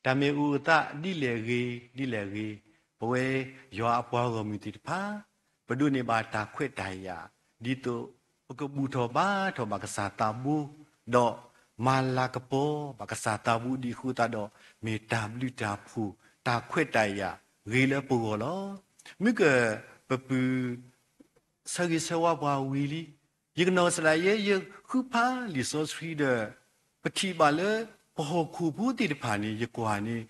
တၢ်မ့ၢ်အူအသးဒ်လဲၣ်အဂ့ၤ, ဒ်လဲၣ်အဂ့ၤ, ပဝဲယွၤအပှၤဂီၢ်မုၢ်သ့ၣ်တဖၣ် ပဒိးန့ၢ်ဘၣ်တၢ်ခွဲးတၢ်ယာ် ဒ်သိးပကဘူၣ်ထီၣ်ဘါထီၣ်ဘၣ်ကစၢ်သးဘိ, ဒီးမၤလၤကပီၤဘၣ်ကစၢ်သးဘိဒံးအဃိသတးဒီး မ့ၢ်တၢ်ဘျုးတၢ်ဖှိၣ် တၢ်ခွဲးတၢ်ယာ်ဂ့ၤလၢပဂီၢ်လီၤ. မုၢ်က ပပုၢ် ဆၢဂ့ၤဆၢဝါပှၤဝံၤလံ. ယကနီၢ်ကစၢ်ဒၣ်ယဲ ယဃုဖးလံာ်စီဆှံဒီး ပထံၣ်ဘၣ်လၢ ပဟီၣ်ခိၣ်ဖိသ့ၣ်တဖၣ်န့ၣ် ယကွၢ်န့ၣ်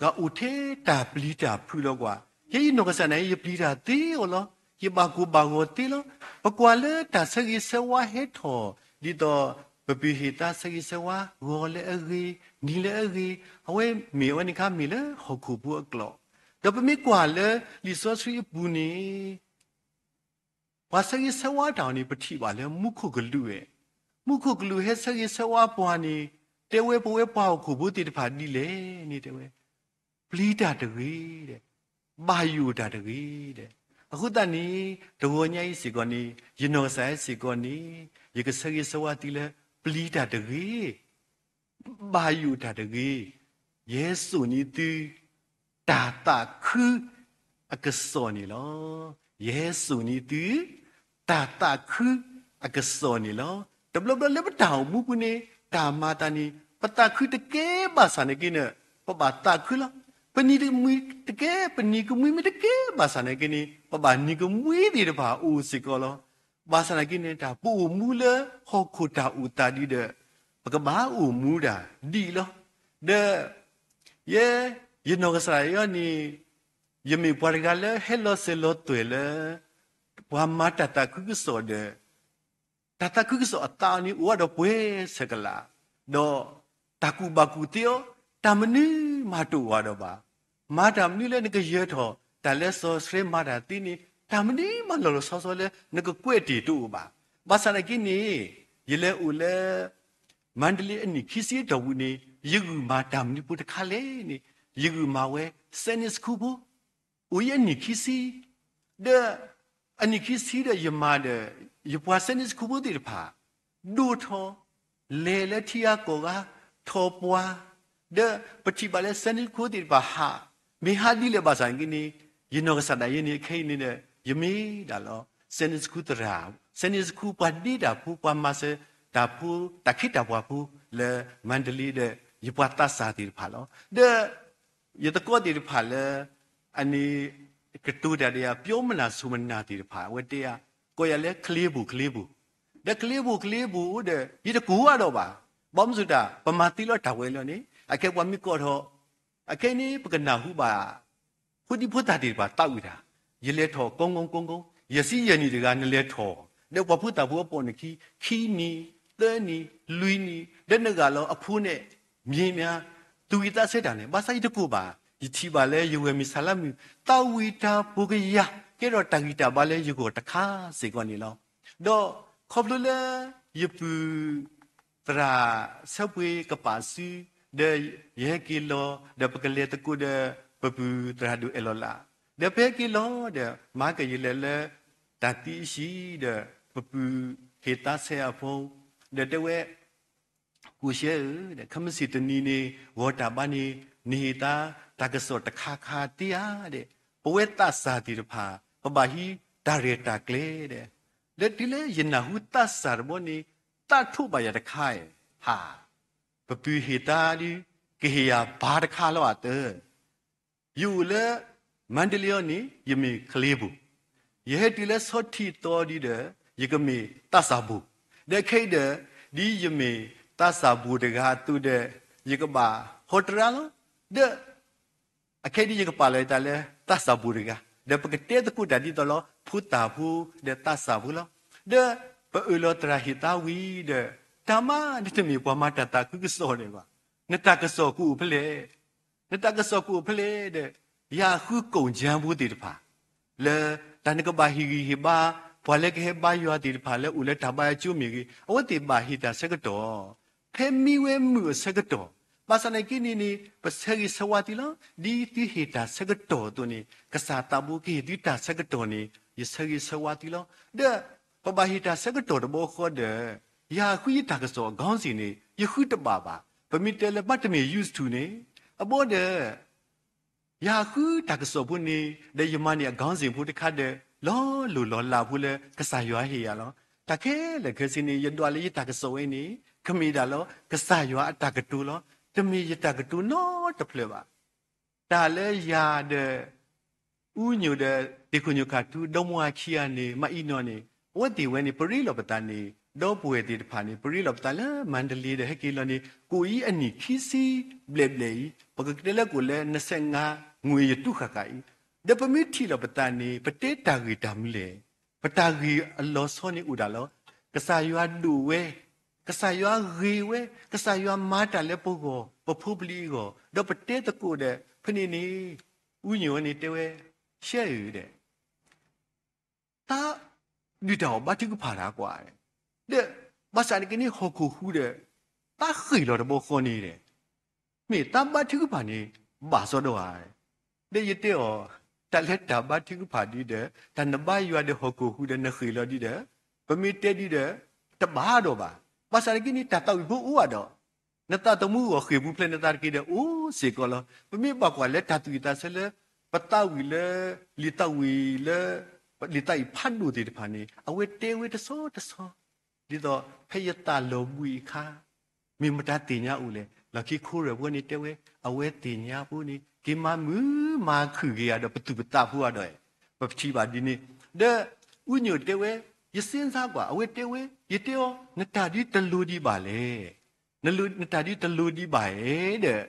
ကအိၣ်ထဲတၢ်ပျံၤတၢ်ဖုးလီၤကွၢ်. ယဲယနီၢ်ကစၢ်ဒၣ်ယဲ ယပျံၤတၢ်သ့အီၤလီၤ. ယဘၣ်ကိၢ်ဘၣ်ဂီၤသ့လီၤ. ပကွၢ်လၢတၢ်ဆၢဂ့ၤဆၢဝါဟဲထီၣ် ဒ်သိး ပပုၢ်ဟ့ၣ်သါဆၢဂ့ၤဆၢဝါ ဂီၤလၢအဂ့ၤ, နံၤလၢအဂ့ၤ, အဝဲမ့ၢ်အဝဲန့ၣ်ခါမ့ၢ်လၢဟီၣ်ခိၣ်ဖိအကျိာ်, ဒီးပမ့ၢ်ကွၢ်လၢလံာ်စီဆှံအပူၤန့ၣ် ပှၤဆၢဂ့ၤဆၢဝါတၢ်အီၤန့ၣ် ပထံၣ်ဘၣ်လၢမူခိၣ်ကလူးဝဲ, မူခိၣ်ကလူးဟဲဆၢဂ့ၤဆၢဝါပှၤန့ၣ် တဲဝဲပဝဲပှၤဟီၣ်ခိၣ်ဖိသ့ၣ်တဖၣ်ဒ်လဲၣ်န့ၣ်တဲဝဲ ပျံၤတၢ်တဂ့ၤဒီး ဘၣ်ယိၣ်တၢ်တဂ့ၤဒီး, အဃိသတးန့ၣ် တဂီၤညါအံၤစ့ၢ်ကီးန့ၣ် ယနီၢ်ကစၢ်ယဲစ့ၢ်ကီးန့ၣ် ယကဆၢဂ့ၤဆၢဝါသုလၢ ပျံၤတၢ်တဂ့ၤ ဘၣ်ယိၣ်တၢ်တဂ့ၤ, ယဟဲစိာ်န့ၢ်သု တၢ်သးခုအကစီၣ်န့ၣ်လီၤ. ယဟဲစိာ်န့ၢ်သု တၢ်သးခုအကစီၣ်န့ၣ်လီၤ. တဘျီဘျီလၢပတၢ်အိၣ်မူပူၤန့ၣ် တၢ်မၤသးန့ၣ် ပသးခုတကဲဘၣ်ဆၣ်နာ်က့န့ၣ် ပဘၣ်သးခုလီၤ. ပနံၤကမှံတကဲ ပနံၤကမှံမ့ၢ်တကဲဘၣ်ဆၣ်နာ်က့န့ၣ် ပဘၣ်နံၤကမှံသ့ၣ်တဖၣ်အိၣ်စ့ၢ်ကီးလီၤ. ဘၣ်ဆၣ်နာ်က့န့ၣ် တၢ်ပအိၣ်မူလၢဟီၣ်ခိၣ်တၢ်အိၣ်သးဒ်ဒီး ပကဘၣ်အိၣ်မူဒၣ်ဒ်အံၤလီၤ. ဒီး ယဲ ယနီၢ်ကစၢ်ယဲန့ၣ် ယမ့ၢ်ပှၤတဂၤလၢဟဲလီၤစၢၤလီၤသွဲၣ်လၢ ပှၤမၤတၢ်သးခုကစီၣ်ဒီး တၢ်သးခုကစီၣ်အသးအီၤန့ၣ် အိၣ်ဝဲဒီးပှဲၤဆဲးကလး, ဒီးတၢ်ကူၣ်ဘၣ်ကူၣ်သ့အီၤ တၢ်မနုၤမးတအိၣ်ဝဲဒီးဘၣ်. မၤတၢ်မနုၤလၢနကယၢၤထီၣ် တၢ်လၢစီၤစရဲမၤတၢ်သ့န့ၣ် တၢ်မနုၤမးလီၤလီၤဆီဆီလၢနကကွဲးတ့ၢ်တအိၣ်ဘၣ်. ဘၣ်ဆၣ်နာ်က့န့ၣ် ယလဲၤအိၣ်လၢ မၣ်တလ့အနံၣ်ခံဆံအတီၢ်ပူၤန့ၣ် ယဂုာ်မၤတၢ်မနုၤဖိတခါလဲၣ်န့ၣ် ယဂုာ်မၤဝဲ Sunday School ဖိ အိၣ်ယဲအနံၣ်ခံဆံ, ဒီး အနံၣ်ခံဆံဒီးယမၤဒီး ယပှၤ Sunday School ဖိသ့ၣ်တဖၣ် ဒိၣ်ထီၣ် လဲၤလၢထံဂၤကီၢ်ဂၤ ထီၣ်ပှၤ, ဒီးပထံၣ်ဘၣ်လၢ Sunday School သ့ၣ်တဖၣ်ဟး, မ့ၢ်ဟးဒ်လဲၣ်ဘၣ်ဆၣ်နာ်က့န့ၣ် ယနီၢ်ကစၢ်ဒၣ်ယဲန့ၣ် ခဲအံၤန့ၣ်ဒီး ယမ့ၢ်ဒၣ်လီၤ Sunday School သရၣ်, Sunday School ပှၤဒ့တၢ်ဖိ ပှၤမၤစၢၤတၢ်ဖိ တၢ်ခ့တၢ်ပှၤဖိလၢ မၣ်တလ့ဒီး ယပှၤသးစၢ်သ့ၣ်တဖၣ်လီၤ. ဒီး ယသကိးသ့ၣ်တဖၣ်လၢ အန့ၣ် ကတိၤတၢ်ဒီးယၤ ပြောမနာဆိုမနာ သ့ၣ်တဖၣ် အဝဲတဲယၤ ကိးယၤလၢ ကလ့ပူၤ ကလ့ပူၤ, ဒီးကလ့ပူၤ ကလ့ပူၤဒီး ယတကိးအါဒီးဘၣ်. ဘၣ်မနုၤအဃိ ပမၤသ့လီၤတၢ်ဝဲလီၤန့ၣ် အခဲပှၤမ့ၢ်ကိးထီၣ် အခဲအံၤန့ၣ် ပကနၢ်ဟူဘၣ် ဖိဒံဖိသၣ်သ့ၣ်တဖၣ်သးဝံၣ်တၢ်, ယလဲၤထီၣ်ကိးကိးကိးကိး, ယဲၢ်ဆံယဲၢ်နံၣ်တဂၤ နလဲၤထီၣ်, ဒီးပှၤဖိသၣ်ဖိအပိာ်နခံ ခံနံၣ် သၢနံၣ် လွံၢ်နံၣ် ဒီးနဂၢ်လီၤအဖိန့ၣ် မ့ၢ်မ့ၢ် သူၣ်ဝံသးဆၢတၢ်န့ၣ် ဘၣ်ဆၣ်ယတကိးဘၣ်, ယထံၣ်ဘၣ်လၢယဝဲၢ်မုၢ်ဆါလါမုၢ် သးဝံၣ်တၢ်ပိာ်ကယၤ ကဲထီၣ်တၢ်ဂံၢ်တၢ်ဘါလၢယဂီၢ်တခါစ့ၢ်ကီးန့ၣ်လီၤ. ဒီးခီဖျိလၢ ယပုၢ် သရၣ်ဆၢပှ့ၤကပာ်စု ဒီးယဟဲက့ၤလီၤ ဒီးပကလဲၤသကိးဒီး ပပုၢ်သရၣ်ဒိၣ်အဲၣ်လီၤလး, ဒီးပဟဲက့ၤလီၤဒီး မၤကယလဲၤလၢ တၢ်သံအဟံၣ်ဒီး ပပုၢ်ဟ့ၣ်သါဆဲအဖိ, ဒီးတဲဝဲ ကိၣ်ရှဲဧၢ, ခဲမုၢ်ဆ့ၣ်တနံၤန့ၣ် ဂီၤတၢ်ဘါန့ၣ် နဟ့ၣ်သါတၢ်ကစီၣ်တခါခါသ့ဧါဒီး ပဝဲသးစၢ်သ့ၣ်တဖၣ် ပဘၣ်ဟံးတၢ်ရဲၣ်တၢ်ကျဲၤဒီး လၢတုၤလၢယနၢ်ဟူသးစၢ်တဘီန့ၣ် သးထိးဘၣ်ယၤတခါအံၤ, ဟး, ပပုၢ်ဟ့ၣ်သါဒုး ကဟ့ၣ်ယၤဘါတခါလီၤအသၢ ယအိၣ်လၢ မၣ်တလ့အီၤန့ၣ် ယမ့ၢ်ကလ့ပူၤ, ယဟဲတုၤလၢဆီထံးသီဒုဒီး ယကမ့ၢ်သးစၢ်ဘူၣ်, ဒီးခဲအံၤဒီး ဒ်ယမ့ၢ်သးစၢ်ဘူၣ်တဂၤအသိးဒီး ယကဘၣ်ဟီတရါလီၤ, ဒီး အခဲဒ်ယကပာ်လီၤယသးလၢသးစၢ်ဘူၣ်တဂၤ, ဒီးပကတဲသကိးတၢ်ဒ်သိးလီၤ ဖိသၣ်ဖိဒီးသးစၢ်ဖိလီၤ. ဒီးပအၢၣ်လီၤသရၣ်ဟ့ၣ်သါဝံၤဒီး တၢ်မၤနတမ့ၢ်ပှၤမၤတၢ်သးခုကစီၣ်န့ၣ်ဘၣ်. နတၢ်ကစီၣ်ကအိၣ်ဖဲလဲၣ်. နတၢ်ကစီၣ်ကအိၣ်ဖဲလဲၣ်ဒီး ယၤဃုကိၣ်ကၠၢဖိသ့ၣ်တဖၣ် လၢတၢ်နကဘၣ်ဟ့ၣ်ဂံၢ်ဟ့ၣ်ဘါ ပှၤလၢကဟဲဘါယွၤသ့ၣ်တဖၣ်လၢအိၣ်လၢတၢ်ဘါယွၤကၠိမ့ၢ်ဂ့ၤ အဝဲသ့ၣ်ဘၣ်ဟ့ၣ်တၢ်ဆၢကတီၢ် ဖဲမံဝဲမုၢ်အဆၢကတီၢ်, ဘၣ်ဆၣ်နာ်က့န့ၣ်န့ၣ် ပဆၢဂ့ၤဆၢဝါသုလီၤ. ဒ်သုဟ့ၣ်တၢ်ဆၢကတီၢ်အသိးန့ၣ် ကစၢ်သးဘိကဟ့ၣ်သုတၢ်ဆၢကတီၢ်န့ၣ် ယဆၢဂ့ၤဆၢဝါသုလီၤ. ဒီးပဘၣ်ဟ့ၣ်တၢ်ဆၢကတီၢ်တဘျီဃီဒီး ယၤဃုယတၢ်ကစီၣ်အခေါင်းစဉ်န့ၣ် ယဃုတဘၣ်ဘၣ်. ပမ့ၢ်တဲလၢဘၣ်တမ့ၢ် YouTube န့ၣ် အဘီဒီး ယဃုတၢ်ကစီၣ်ဖိန့ၣ် ဒီးယမၤန့ၢ်အ ခေါင်းစဉ် ဖိတခါဒီး လီၤလိၢ်လီၤလးဖိလၢကစၢ်ယွၤဟ့ၣ်ယၤလီၤ. တၢ်ခဲလၢာ်ခဲဆ့န့ၣ် ယဒွးလၢယတၢ်ကစီၣ်ဝဲန့ၣ် ကမ့ၢ်ဒၣ်လီၤ ကစၢ်ယွၤအတၢ်ကတိၤလီၤ. တမ့ၢ်ယတၢ်ကတိၤနီတဖျၢၣ်ဘၣ်. တၢ်လၢယၤဒီး အူညိၣ်ဒီး သ့ၣ်ခိၣ်ညိၣ်ခၣ်ထူ ဒီမါဝၤခံဂၤန့ၣ် မၤအံၤနီၢ်န့ၣ် အဝဲသ့ၣ်ဝဲန့ၣ် ပရ့လိာ်ပသးန့ၣ် ဒီပုၢ်ဝဲၢ်သ့ၣ်တဖၣ်န့ၣ် ပရ့လိာ်ပသးလၢမၤတလ့ဒီး ဟဲက့ၤလီၤန့ၣ် ကိၣ်အံၤအနံၣ်ခံဆံဘျဲၣ်ဘျဲၣ်အံၤ ပကတဲလၢကိၣ်လၢ နှစ်ဆယ့်ငါး ငွေ ယတူၢ်ဃၣ်ဃၣ်အံၤ, ဒီးပမ့ၢ်ထံၣ်လီၤပသးန့ၣ် ပတဲတၢ်ဂ့ၢ်တၢ်မနုၤလဲၣ်. ပတၢ်ဂ့ၢ်အလီၤဆီန့ၣ်အိၣ်ဒၣ်လီၤ. ကစၢ်ယွၤဒိၣ်ဝဲ, ကစၢ်ယွၤဂ့ၤဝဲ, ကစၢ်ယွၤမၤတၢ်လၢပဂီၢ် ပဖိပလံၤအဂီၢ်, ဒီးပတဲသကိးဒီး ဖဲန့ၣ်န့ၣ် အူညိၣ်ဝဲန့ၣ်တဲဝဲ, ရှဲဧၢဒီး သးဒုၣ်တၢ်အီၣ်ဘါထုကဖၣ်တၢ်ကွၢ်, ဒီးဘၣ်ဆၣ်န့ၣ်က့ၤန့ၣ်ဟီၣ်ခိၣ်ဟူးဒီး သးဃ့ၢ်လီၤတဘျီဃီန့ၣ်ဒီး မ့ၢ်သးဘါထုကဖၣ်န့ၣ် ဘၣ်စီဒီဧါ. ဒီးယတဲအီၤ, တၢ်လၢတၢ်ဘါထုကဖၣ်ဒ်ဒီး တၢ်နဘါယွၤဒီးဟီၣ်ခိၣ်ဟူးဒီးနဃ့ၢ်လီၤဒ်ဒီး ပမ့ၢ်တဲဒ်ဒီး တဘၣ်ဒီးဘၣ်. ဘၣ်ဆၣ်န့ၣ်က့ၤန့ၣ် တၢ်သးဝံၣ်ဖိအိၣ်အါဒီး နသးသမူအဂီၢ်ဃ့ၢ်ပူၤဖျဲးနသးတက့ၢ်ဒီးအိၣ်စ့ၢ်ကီးလီၤ. ပမ့ၢ်ဘၣ်ကွၢ်လၢတၢ်သူၣ်ဝံၣ်သးဆၢလၢ ပသးဝံၣ်လၢ လံာ်သးဝံၣ်လၢ လံာ်သးဝံၣ်ဖးဒိၣ်သ့ၣ်တဖၣ်န့ၣ် အဝဲတဲဝဲတဆီတဆီ ဒ်သိးဖဲယသးလီၤဘှံးအခါ မ့ၢ်မတၤသ့ၣ်ညါအိၣ်လဲၣ်. လီၢ်ခံခိရဲၣ်ဖိန့ၣ်တဲဝဲ အဝဲသ့ၣ်ညါဖိန့ၣ် က့ၤမၤမုာ်မၤခုၣ်က့ၤယၤဒီးပသူၣ်ပသးဖိအါဒီး ပထံၣ်ဘၣ်ဒ်န့ၣ် ဒီး အူညိၣ်တဲဝဲ ယစ့စါကွၢ် အဝဲတဲဝဲ ယတဲအီၤ နတၢ်ဒ်တလိၤဒံးဘၣ်လဲၣ်. နတၢ်ဒ်တလိၤဒံးဘၣ်ဧါဒီး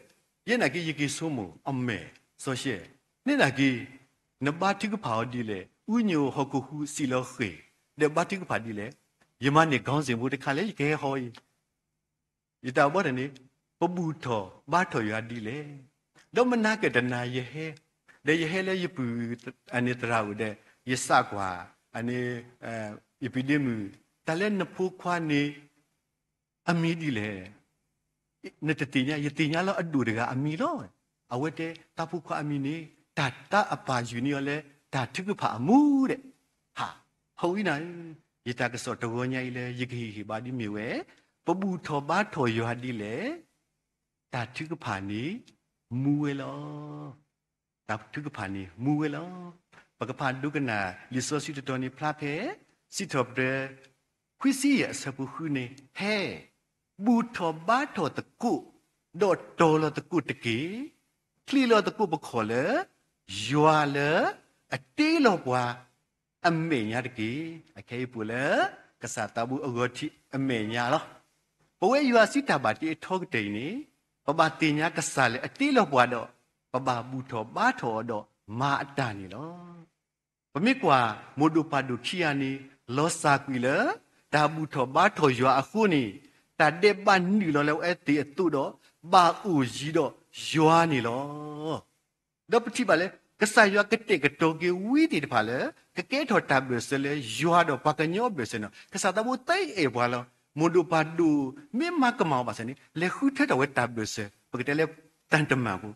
ယဲနာ်က့ၤယက့ၤဆိကမိၣ် အမဲာ်စီၤရှဲ န့ၣ်နာ်က့ၤ နဘါထုကဖၣ်အီၤဒ်လဲၣ်. အူညိၣ်ဟီၣ်ခိၣ်ဟူးစံးလီၤဃ့ၢ် ဒီးဘါထုကဖၣ်ဒ်လဲၣ်. ယမၤန့ၢ် ခေါင်းစဉ် ဖိတခါလၢယကဟဲဟီအံၤ ယတၢ်ဘီတၢ်န့ၣ် ပဘူၣ်ထီၣ်ဘါထီၣ်ယွၤဒ်လဲၣ်. ဒီးမနၤကတနၤယဟဲ ဒီးယဟဲလၢယပုၢ်န့ၣ်သရၣ်အိၣ်ဒီး ယစးကွၢ် ယပုၢ်ဒ့မုၣ် တၢ်လၢနဖိခွါန့ၣ် အမံၤဒ်လဲၣ်. နတသ့ၣ်ညါ ယသ့ၣ်ညါလီၤအဒိၣ်တဂၤအမံၤလီၤ. အဝဲတဲ တၢ်ဖိခွါအမံၤန့ၣ် တၢ်တၢ်အပာ်ယုၢ်န့ၢ်အီၤလၢ တၢ်ထုကဖၣ်အမူဒီး ဟး ဟီဝံနၤဧၢ, ယတၢ်ကစီၣ်တဂီၤညါအံၤလၢ ယကဟ့ၣ်ဟ့ၣ်ဘၣ်ဒ်မ့ၢ်ဝဲ ပဘူၣ်ထီၣ်ဘါထီၣ်ယွၤဒ်လဲၣ်. တၢ်ထုကဖၣ်န့ၣ် မူဝဲလီၤ. တၢ်ထုကဖၣ်န့ၣ် မူဝဲလီၤ. ပကဖးဒိကနၣ် လံာ်စီဆှံတတီၤန့ၣ် ဖျါဖဲ စံးထီၣ်ပတြၢၤ ခွံဆံယဲၢ်အဆၢဖိဃုန့ၣ် ဟဲ ဘူၣ်ထီၣ်ဘါထီၣ်သကိး ဒီးတီၤလီၤသကိးတက့ၢ်. ချံးလီၤသကိးပခီၣ်လၢ ယွၤလၢ အတ့လီၤပှၤ အမဲာ်ညါတက့ၢ်. အခဲအံၤပှၤလၢ ကစၢ်သးဘိအဂီၢ်ထံးအမဲာ်ညါလီၤ. ပဝဲယွၤစံးတၢ်ဘၣ်တ့အထီကတၢၢ်အံၤန့ၣ် ပဘၣ်သ့ၣ်ညါကစၢ်လၢအတ့လီၤပှၤဒီး ပဘၣ်ဘူၣ်ထီၣ်ဘါထီၣ်အီၤဒီးမၤအတၢ်န့ၣ်လီၤ. ပမ့ၢ်ကွၢ် မိၢ်ဒိၣ်ပၢ်ဒိၣ်ခံဂၤန့ၣ် လီၤစၢ်ကွံာ်လၢ တၢ်ဘူၣ်ထီၣ်ဘါထီၣ်ယွၤအဃိန့ၣ် တၢ်ဒဲးဘးနုာ်လီၤလၢအဝဲသ့ၣ်အသိးဒီး ဘၣ်အိၣ်ယံၤဒီးယွၤန့ၣ်လီၤ. ဒီးပထံၣ်ဘၣ်လၢ ကစၢ်ယွၤကတဲာ်ကတီၤက့ၤဝံသ့ၣ်တဖၣ်လၢ ကကဲထီၣ်တၢ်ဘၢၣ်စၢၤလၢယွၤဒီးပှၤကညီအဘၢၣ်စၢၤန့ၣ်လီၤ. ကစၢ်သးဘိသးအဲၣ်ပှၤလီၤ. မိၢ်ဒိၣ်ပၢ်ဒိၣ် မ့ၢ်မၤကမၣ်အီၤဘၣ်ဆၣ်န့ၣ် လဲၤဃုထၢထီၣ်ဝဲတၢ်ဘၢၣ်စၢၤ ပကတဲလၢ တၢ်တမၣ်ဖိ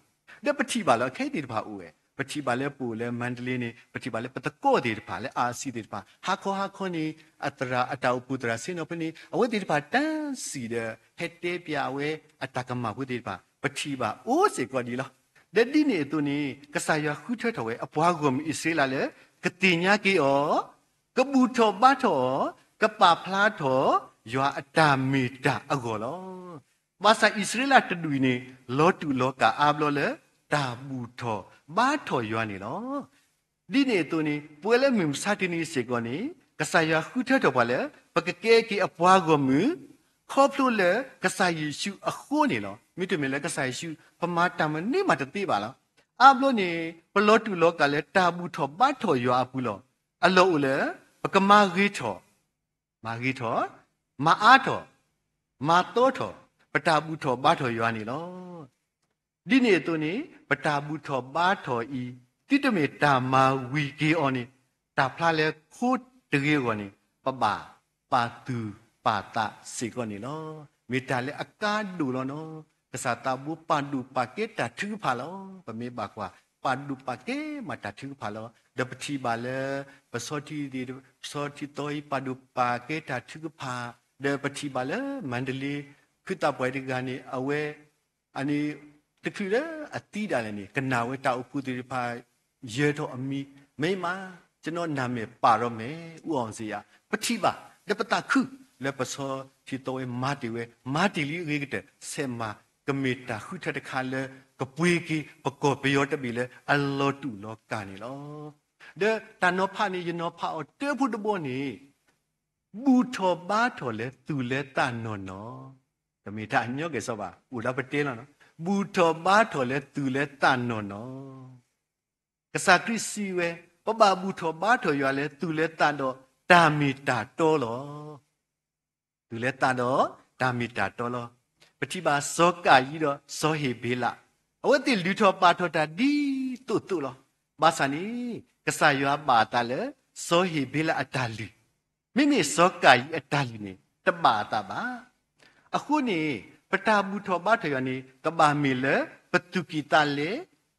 ဒီးပထံၣ်ဘၣ်လၢအခဲသ့ၣ်တဖၣ်အိၣ်ဝဲ ပထံၣ်ဘၣ်လၢပအိၣ်လၢမၤတလ့န့ၣ် ပထံၣ်ဘၣ်လၢပသကိးသ့ၣ်တဖၣ်လၢ အါစံသ့ၣ်တဖၣ် ဟါခီဟါခီန့ၣ် အသရၣ်အတၢ်အိၣ်ဖှိၣ်သရၣ်ဆ့ၣ်နီၤဖဲန့ၣ် အဝဲသ့ၣ်တဖၣ်တၢ်စံၣ်ဒီး ဟဲတဲပျးဝဲအတၢ်ကမၣ်ဖိသ့ၣ်တဖၣ် ပထံၣ်ဘၣ်အိၣ်စ့ၢ်ကီးဒ်လီၤ. ဒီးဒ်န့ၣ်အသိးန့ၣ် ကစၢ်ယွၤဃုထၢထီၣ်ဝဲအပှၤဂီၢ်မုၢ်အံၣ်စရ့လးလၢ ကသ့ၣ်ညါက့ၤအီၤ ကဘူၣ်ထီၣ်ဘါထီၣ်အီၤ ကပာ်ဖျါထီၣ် ယွၤအတၢ်မ့ၢ်တၢ်အဂီၢ်လီၤ. ဘၣ်ဆၣ်အံၣ်စရ့လးတဒူၣ်အံၤန့ၣ် လီၤတူာ်လီၤကာ်အါဘျီလၢ တၢ်ဘူၣ်ထီၣ်ဘါထီၣ်ယွၤန့ၣ်လီၤ. ဒ်န့ၣ်အသိးန့ၣ် ပဝဲလၢမုၢ်မဆါတနံၤစ့ၢ်ကီးန့ၣ် ကစၢ်ယွၤဃုထၢထီၣ်ပှၤလၢ ပကကဲက့ၤအပှၤဂီၢ်မုၢ် ခီဖျိလၢကစၢ်ယ့ၣ်ၡူးအဃိန့ၣ်လီၤ. မ့တမ့ၢ်လၢကစၢ်ယ့ၣ်ၡူး ပမၤတၢ်မနုၤမးတသ့ဘၣ်လီၤ. အါဘျီန့ၣ် ပလီၤတူာ်လီၤကာ်လၢတၢ်ဘူၣ်ထီၣ်ဘါထီၣ်ယွၤအပူၤလီၤ. အလီၢ်အိၣ်လၢ ပကမၤဂ့ၤထီၣ် မၤဂ့ၤထီၣ်, မၤအါထီၣ်, မၤသီထီၣ် ပတၢ်ဘူၣ်ထီၣ်ဘါထီၣ်ယွၤန့ၣ်လီၤ. ဒ်န့ၣ်အသိးန့ၣ် ပတၢ်ဘူၣ်ထီၣ်ဘါထီၣ်အံၤ သုတမ့ၢ်တၢ်မၤဝံၤက့ၤအီၤန့ၣ် တၢ်ဖျါလၢခိတဂ့ၤအဂီၢ်န့ၣ် ပဘၣ်ပာ်သူၣ်ပာ်သးစ့ၢ်ကီးန့ၣ်လီၤ. မ့ၢ်တၢ်လၢအကါဒိၣ်လီၤနီၤ. ကစၢ်သးဘိပာ်ဒိၣ်ပာ်ကဲတၢ်ထုကဖၣ်လီၤ. ပမ့ၢ်ဘၣ်ကွၢ် ပာ်ဒိၣ်ပာ်ကဲမးတၢ်ထုကဖၣ်လီၤ. ဒီးပထံၣ်ဘၣ်လၢ ပဆီထံ ပဆီထံသီအံၤ ပာ်ဒိၣ်ပာ်ကဲတၢ်ထုကဖၣ်, ဒီးပထံၣ်ဘၣ်လၢ မၤတလ့ ခုသးပှၢ်တဂၤန့ၣ် အဝဲ အန့ၣ် တချုးလၢ အသံဒၣ်လဲာ်န့ၣ် ကနၣ်ဝဲတၢ်အိၣ်ဖှိၣ်သ့ၣ်တဖၣ် ယၢၤထီၣ်အမံၤ, မ့ၢ်မး ကျွန်တော်နာမည်ပါတော့မယ် ဦးအောင်ဇေယျ ပထံၣ်ဘၣ်, ဒီးပသးခု လၢပစီထံသီဝဲမၤတ့ၢ်ဝဲ, မၤတ့ၢ်လံအဂ့ၤကတၢၢ် ဆဲးမၤကမ့ၢ်တၢ်ဃုထၢတခါလၢ ကပှ့ၤက့ၤပကီၢ်ပယီၤတဘ့ၣ်လၢအလီၤတူာ်လီၤကာ်န့ၣ်လီၤ. ဒီးတၢ်နီၤဖးန့ၣ် ယနီၤဖးအီၤတၢဖိတဘီန့ၣ် ဘူၣ်ထီၣ်ဘါထီၣ်လၢသူၣ်လၢသးနီၢ်နီၢ်, တမ့ၢ်တၢ်ညီကဲၣ်စီဘၣ်, အိၣ်ဒီးပတဲလီၤနီၤ, ဘူၣ်ထီၣ်ဘါထီၣ်လၢသူၣ်လၢသးနီၢ်နီၢ်. ကစၢ်ခရံာ်စံးဝဲ, ပဘၣ်ဘူၣ်ထီၣ်ဘါထီၣ်ယွၤလၢသူၣ်လၢသးဒီးတၢ်မ့ၢ်တၢ်တီလီၤ. သူၣ်လၢသးဒီးတၢ်မ့ၢ်တၢ်တီလီၤ. ပထံၣ်ဘၣ်စီၤကၤယံဒီးစီၤဟ့းဘ့လး, အဝဲသ့ၣ်လုၢ်ထီၣ်ပာ်ထီၣ်တၢ်ဒ်သိးသိးလီၤ. ဘၣ်ဆၣ်န့ၣ် ကစၢ်ယွၤဘၣ်အသးလၢ စီၤဟ့းဘ့လးအတၢ်လုၢ်, မ့မ့ၢ်စီၤကၤယံအတၢ်လုၢ်န့ၣ် တဘၣ်အသးဘၣ်. အဃိန့ၣ် ပတၢ်ဘူၣ်ထီၣ်ဘါထီၣ်ယွၤန့ၣ် ကဘၣ်မ့ၢ်လၢပသူၣ်ကံၢ်သးလဲ,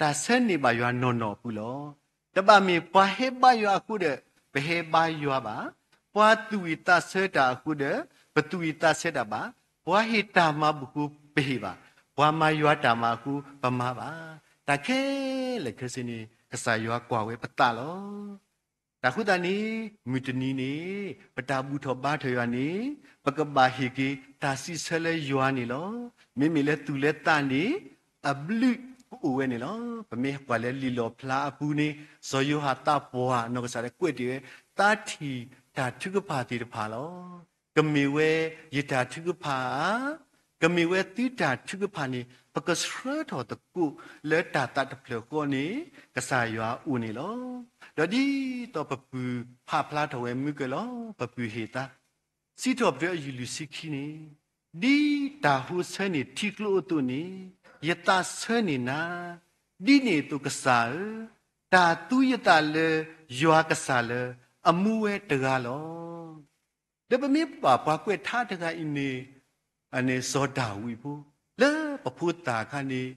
တၢ်ဆၢန့ၢ်ဘၣ်ယွၤနီၢ်နီၢ်အပူၤလီၤ. တဘၣ်မ့ၢ်ပှၤဟဲဘါယွၤအဃိဒီး ပဟဲဘါယွၤဘၣ်. ပှၤသူၣ်ဝံၣ်သးဆၢတၢ်အဃိဒီး ပသူၣ်ဝံၣ်သးဆၢတၢ်ဘၣ်. ပှၤဟ့ၣ်တၢ်မၤဘူၣ်အဃိ ပဟ့ၣ်ဘၣ်. ပှၤမၤယွၤတၢ်မၤအဃိ ပမၤဘၣ်. တၢ်ခဲလၢာ်ခဲဆ့န့ၣ် ကစၢ်ယွၤကွၢ်ဝဲပသးလီၤ. တၢ်အဃိသတးန့ၣ် မုၢ်တနံၤန့ၣ် ပတၢ်ဘူၣ်ထီၣ်ဘါထီၣ်ယွၤန့ၣ် ပကဘၣ်ဟ့ၣ်က့ၤတၢ်စံးဆၢလၢယွၤန့ၣ်လီၤ. မ့မ့ၢ်လၢသူၣ်လၢသးန့ၣ် အဘျုးကအိၣ်ဝဲန့ၣ်လီၤ. ပမ့ၢ်ကွၢ်လၢလံာ်လီၣ်ဖျါအပူၤန့ၣ် စီၤယိၤဟၣ်သးပှၢ်နီၢ်ကစၢ်ဒီးကွဲးတ့ၢ်ဝဲ သးထံၣ်တၢ်ထုကဖၣ်သ့ၣ်တဖၣ်လီၤ. ကမ့ၢ်ဝဲယတၢ်ထုကဖၣ်ဧါ, ကမ့ၢ်ဝဲသုတၢ်ထုကဖၣ်န့ၣ် ပကဆှၢထီၣ်သကိးလၢတၢ်သးတဖျၢၣ်ဃီန့ၣ် ကစၢ်ယွၤအအိၣ်န့ၣ်လီၤ. ဒီးဒ်သိးပပုၢ်ဖးဖျါထီၣ်ဝဲမုၢ်ကၢၢ်လီၤ ပပုၢ်ဟ့ၣ်သါ စံးထီၣ်ပတြၢၤအယုၢ်လွံၢ်ဆံခံန့ၣ်, ဒ်တၢ်ဟိဆၢန့ၢ်ထံကျိအသိးန့ၣ် ယသးဆၢန့ၢ်နၤ, ဒ်န့ၣ်အသိးကစၢ်ဧၢ, တၢ်သူယသးလၢယွၤကစၢ်လၢအမူဝဲတဂၤလီၤ. ဒီးပမ့ၢ်ပာ်ပှၤကွဲးထါတဂၤအံၤန့ၣ် စီၤဒၤဝံးဖိ, လၢပဖိသၣ်အခါန့ၣ်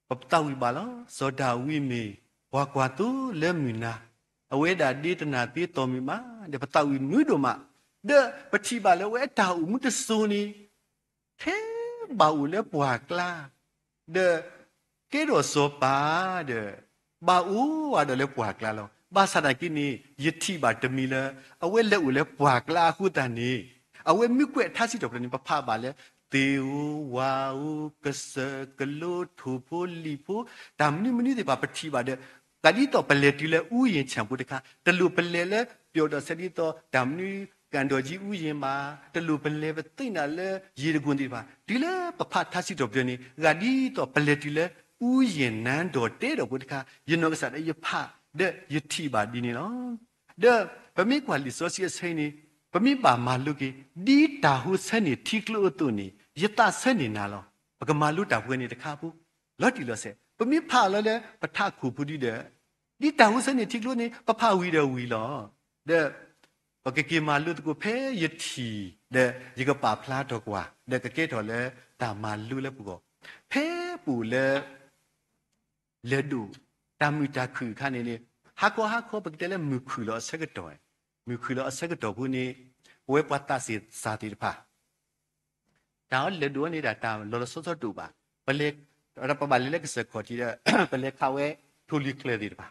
ပသးဝံၣ်ဘၣ်လီၤ. စီၤဒၤဝံးမ့ၢ်ပှၤကွၢ်သိလၢမုၢ်နၤ, အဝဲဒၣ်ဒ့တနၢ်သ့တီၢ်မုၢ်မး, ဒီးပသးဝံၣ်မုာ်ဒိၣ်မး, ဒီးပထံၣ်ဘၣ်လၢအဝဲအတၢ်အိၣ်မူတစိၤန့ၣ် ထဲဘၣ်အိၣ်လၢပှၢ်ကျါ, ဒီးကဲထီၣ်စီၤပၤဒီး ဘၣ်အိၣ်ဝဲဒီးလၢပှၢ်ကျါလီၤ. ဘၣ်ဆၣ်သနာ်က့န့ၣ် ယထံၣ်ဘၣ်တမံၤလၢ အဝဲလဲၤအိၣ်လၢပှၢ်ကျါအဃိသတးန့ၣ် အဝဲမ့ၢ်ကွဲးထါစံးထီၣ်ပတြၢၤန့ၣ် ပဖးဘၣ်လၢ သ့ၣ်ဧိၤ ဝၣ်ဧိၤ ကစၢၢ်ကလိ ထိၣ်ဖိလံာ်ဖိ တၢ်မနုၤမနုၤသ့ၣ်တဖၣ် ပထံၣ်ဘၣ်ဒီး ကးဒ်သိးပလဲၤတုၤလၢ ဥယျာဉ်ခြံ ဖိတခါ တလိၣ်ပလဲၤလၢပျီၣ်ဒီးဆဲးဒ်သိး တၢ်မနုၤ ကၣ်ဒိၣ်ကၠံ ဥယျာဉ် ဘၣ်, တလိၣ်ပလဲၤပသ့ၣ်ညါလၢယံၤတကိၣ်သ့ၣ်တဖၣ် တုၤလၢပဖးထါစံးထီၣ်ပတြၢၤန့ၣ် ဂၤဒ်သိးပလဲၤတုၤလၢ ဥယျာဉ် နန်းတော် တဲဒီးဖိတခါ ယနီၢ်ကစၢ်ဒီးယဖး ဒီးယထံၣ်ဘၣ်ဒ်န့ၣ်လီၤ. ဒီးပမ့ၢ်ကွၢ်လံာ်စီဆှံအဆၢအံၤန့ၣ် ပမ့ၢ်ဘၣ်မၤလိက့ၤ ဒ်တၢ်ဟိဆၢန့ၢ်ထံကျိအသိးန့ၣ် ယသးဆၢန့ၢ်နၤလီၤ. ပကမၤလိတၢ်ပှဲၤန့ၣ်တခါဖိ လီၤတံၢ်လီၤဆဲး ပမ့ၢ်ဖးလီၤလၢပထးခိၣ်ဖိဒ်ဒီး ဒ်တၢ်ဟိဆၢန့ၢ်ထံကျိန့ၣ် ပဖးဝံၤဒီးဝံၤလီၤ. ဒီးပကက့ၤမၤလိသကိးဖဲယထံၣ် ဒီးယကပာ်ဖျါထီၣ်ကွၢ် ဒီးကကဲထီၣ်လၢတၢ်မၤလိလၢပဂီၢ် ဖဲပအိၣ်လၢ လဲၤဒိၣ် တၢ်မုာ်တၢ်ခုၣ်အခါန့ၣ်န့ၣ် ဟါခီဟါခီ ပကတဲလၢမုၢ်ခုၣ်လီၤအဆၢကတီၢ်, မုၢ်ခုၣ်လီၤအဆၢကတီၢ်ဖိန့ၣ် ပဝဲပှၤသးစၢ်သ့ၣ်တဖၣ် တၢ်အီၤလဲၤဒိၣ်န့ၣ်ဒၣ် တၢ်လီၤလီၤဆီဆီတအိၣ်ဘၣ်. ပလဲၤ ပဘၣ်လဲၤလၢကစၢၢ်ခီၣ်ထံးဒီး ပလဲၤခးဝဲထိၣ်လွံၢ်ချၢၣ်သ့ၣ်တဖၣ်,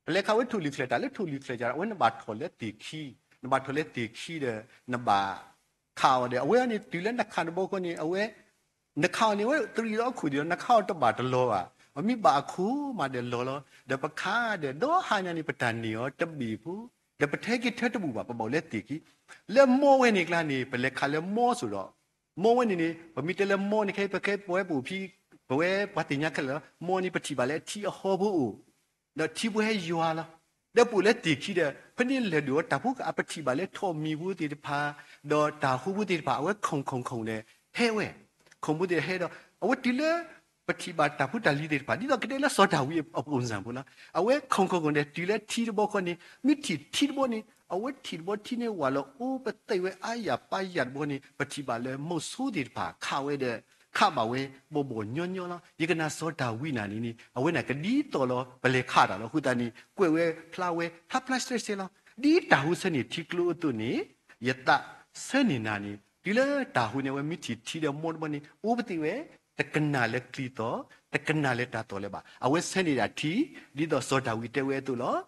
ပလဲၤခးဝဲထိၣ်လွံၢ်ချၢၣ် တၢ်လၢထိၣ်လွံၢ်ချၢၣ် အဝဲနဘၣ်ထီၣ်လၢသ့ၣ်ခံ, နဘၣ်ထီၣ်လၢသ့ၣ်ခံဒီး နဘၣ်ခးအီၤဒီး အဝဲန့ၣ်တုၤလၢနခးတဘျီဃီန့ၣ် အဝဲ နခးအီၤန့ၣ် အဝဲတရံးလီၤအခိၣ်ဒံးဒီး နခးအီၤတဘၣ်တလီၤဘၣ်. အမ့ၢ်ဘၣ်အခိၣ်မးဒီးလီၤလီၤ. ဒီးပခးဒီး ဒီဟါညါန့ၣ် ပတၢ်န့ၢ်အီၤတဘ့ၣ်ဖိ, ဒီးပထဲက့ၤထဲတဘူၣ်ဘၣ် ပဘၣ်အိၣ်လၢသ့ၣ်ခံ. လၢမီဝဲန့ၣ်ကျါန့ၣ် ပလဲၤခးလၢမီစိၤဒီး မီဝဲန့ၣ်န့ၣ် ပမ့ၢ်တဲလၢမီန့ၣ် ခဲအံၤ ပခဲပဝဲပအိၣ်ဖဲ ပဝဲပှၤသ့ၣ်ညါခဲလၢာ်လီၤ. မီန့ၣ် ပထံၣ်ဘၣ်လၢအထံအဟီဖိအိၣ် ဒီးထံဖိဟဲယွၤလီၤ. ဒီးပအိၣ်လၢသ့ၣ်ခံဒီး ဖဲန့ၣ်လဲၤဒိၣ်အီၤ တၢ်ဖိအပထံၣ်ဘၣ်လၢထိၣ်မံၤဖိသ့ၣ်တဖၣ် ဒီးတၢ်ဟိဖိသ့ၣ်တဖၣ် အဝဲခုၣ်ခုၣ်ခုၣ်ဒီးဟဲဝဲ, ခုၣ်ဖိသ့ၣ်ဟဲဒီး အဝဲတုၤလၢ ပထံၣ်ဘၣ်တၢ်ဖိတၢ်လံၤသ့ၣ်တဖၣ် ဒ်သိးကတဲလၢစီၤဒၤဝံးအပူၤစၢ်ဖိလီၤ. အဝဲခုၣ်ခုၣ်ခုၣ်ဒီးတုၤလၢထံတဘီဃီန့ၣ် မ့ၢ်ထံၣ်ထံတဘီန့ၣ် အဝဲထံၣ်တဘီထံန့ၣ် ဝးလီၤအိၣ်ပသဲးဝဲအါယၤပါယၤတဘီန့ၣ် ပထံၣ်ဘၣ်လၢမုဆိသ့ၣ်တဖၣ်ခးဝဲဒီး ခးဘၣ်ဝဲဘီၣ်ဘီၣ်ညီညီလီၤ. ယကနၣ်စီၤဒၤဝံးနၤန့ၣ်န့ၣ် အဝဲန့ၣ်ကဒ်သိးလီၤ ပလဲၤခးတၢ်လီၤ. အဃိသတးန့ၣ် ကွဲးဝဲဖျါဝဲဖျါဖျါဆှဲဆှဲလီၤ. ဒ်တၢ်ဟိဆၢန့ၢ်ထံကျိအသိးန့ၣ် ယသးဆၢန့ၢ်နၤန့ၣ် တုၤလၢတၢ်ဟိန့ၣ် အဝဲမ့ၢ်ထံၣ်ထံဒီးမီတဘီန့ၣ် အိၣ်ပသဲးဝဲ တကနၣ်လၢကျံၤသီၣ် တကနၣ်လၢတၢ်သီၣ်လၢၤဘၣ်. အဝဲဆဲးန့ၢ်ဒၣ်ထံ, ဒ်သိးစီၤဒၤဝံးတဲဝဲအသိးလီၤ.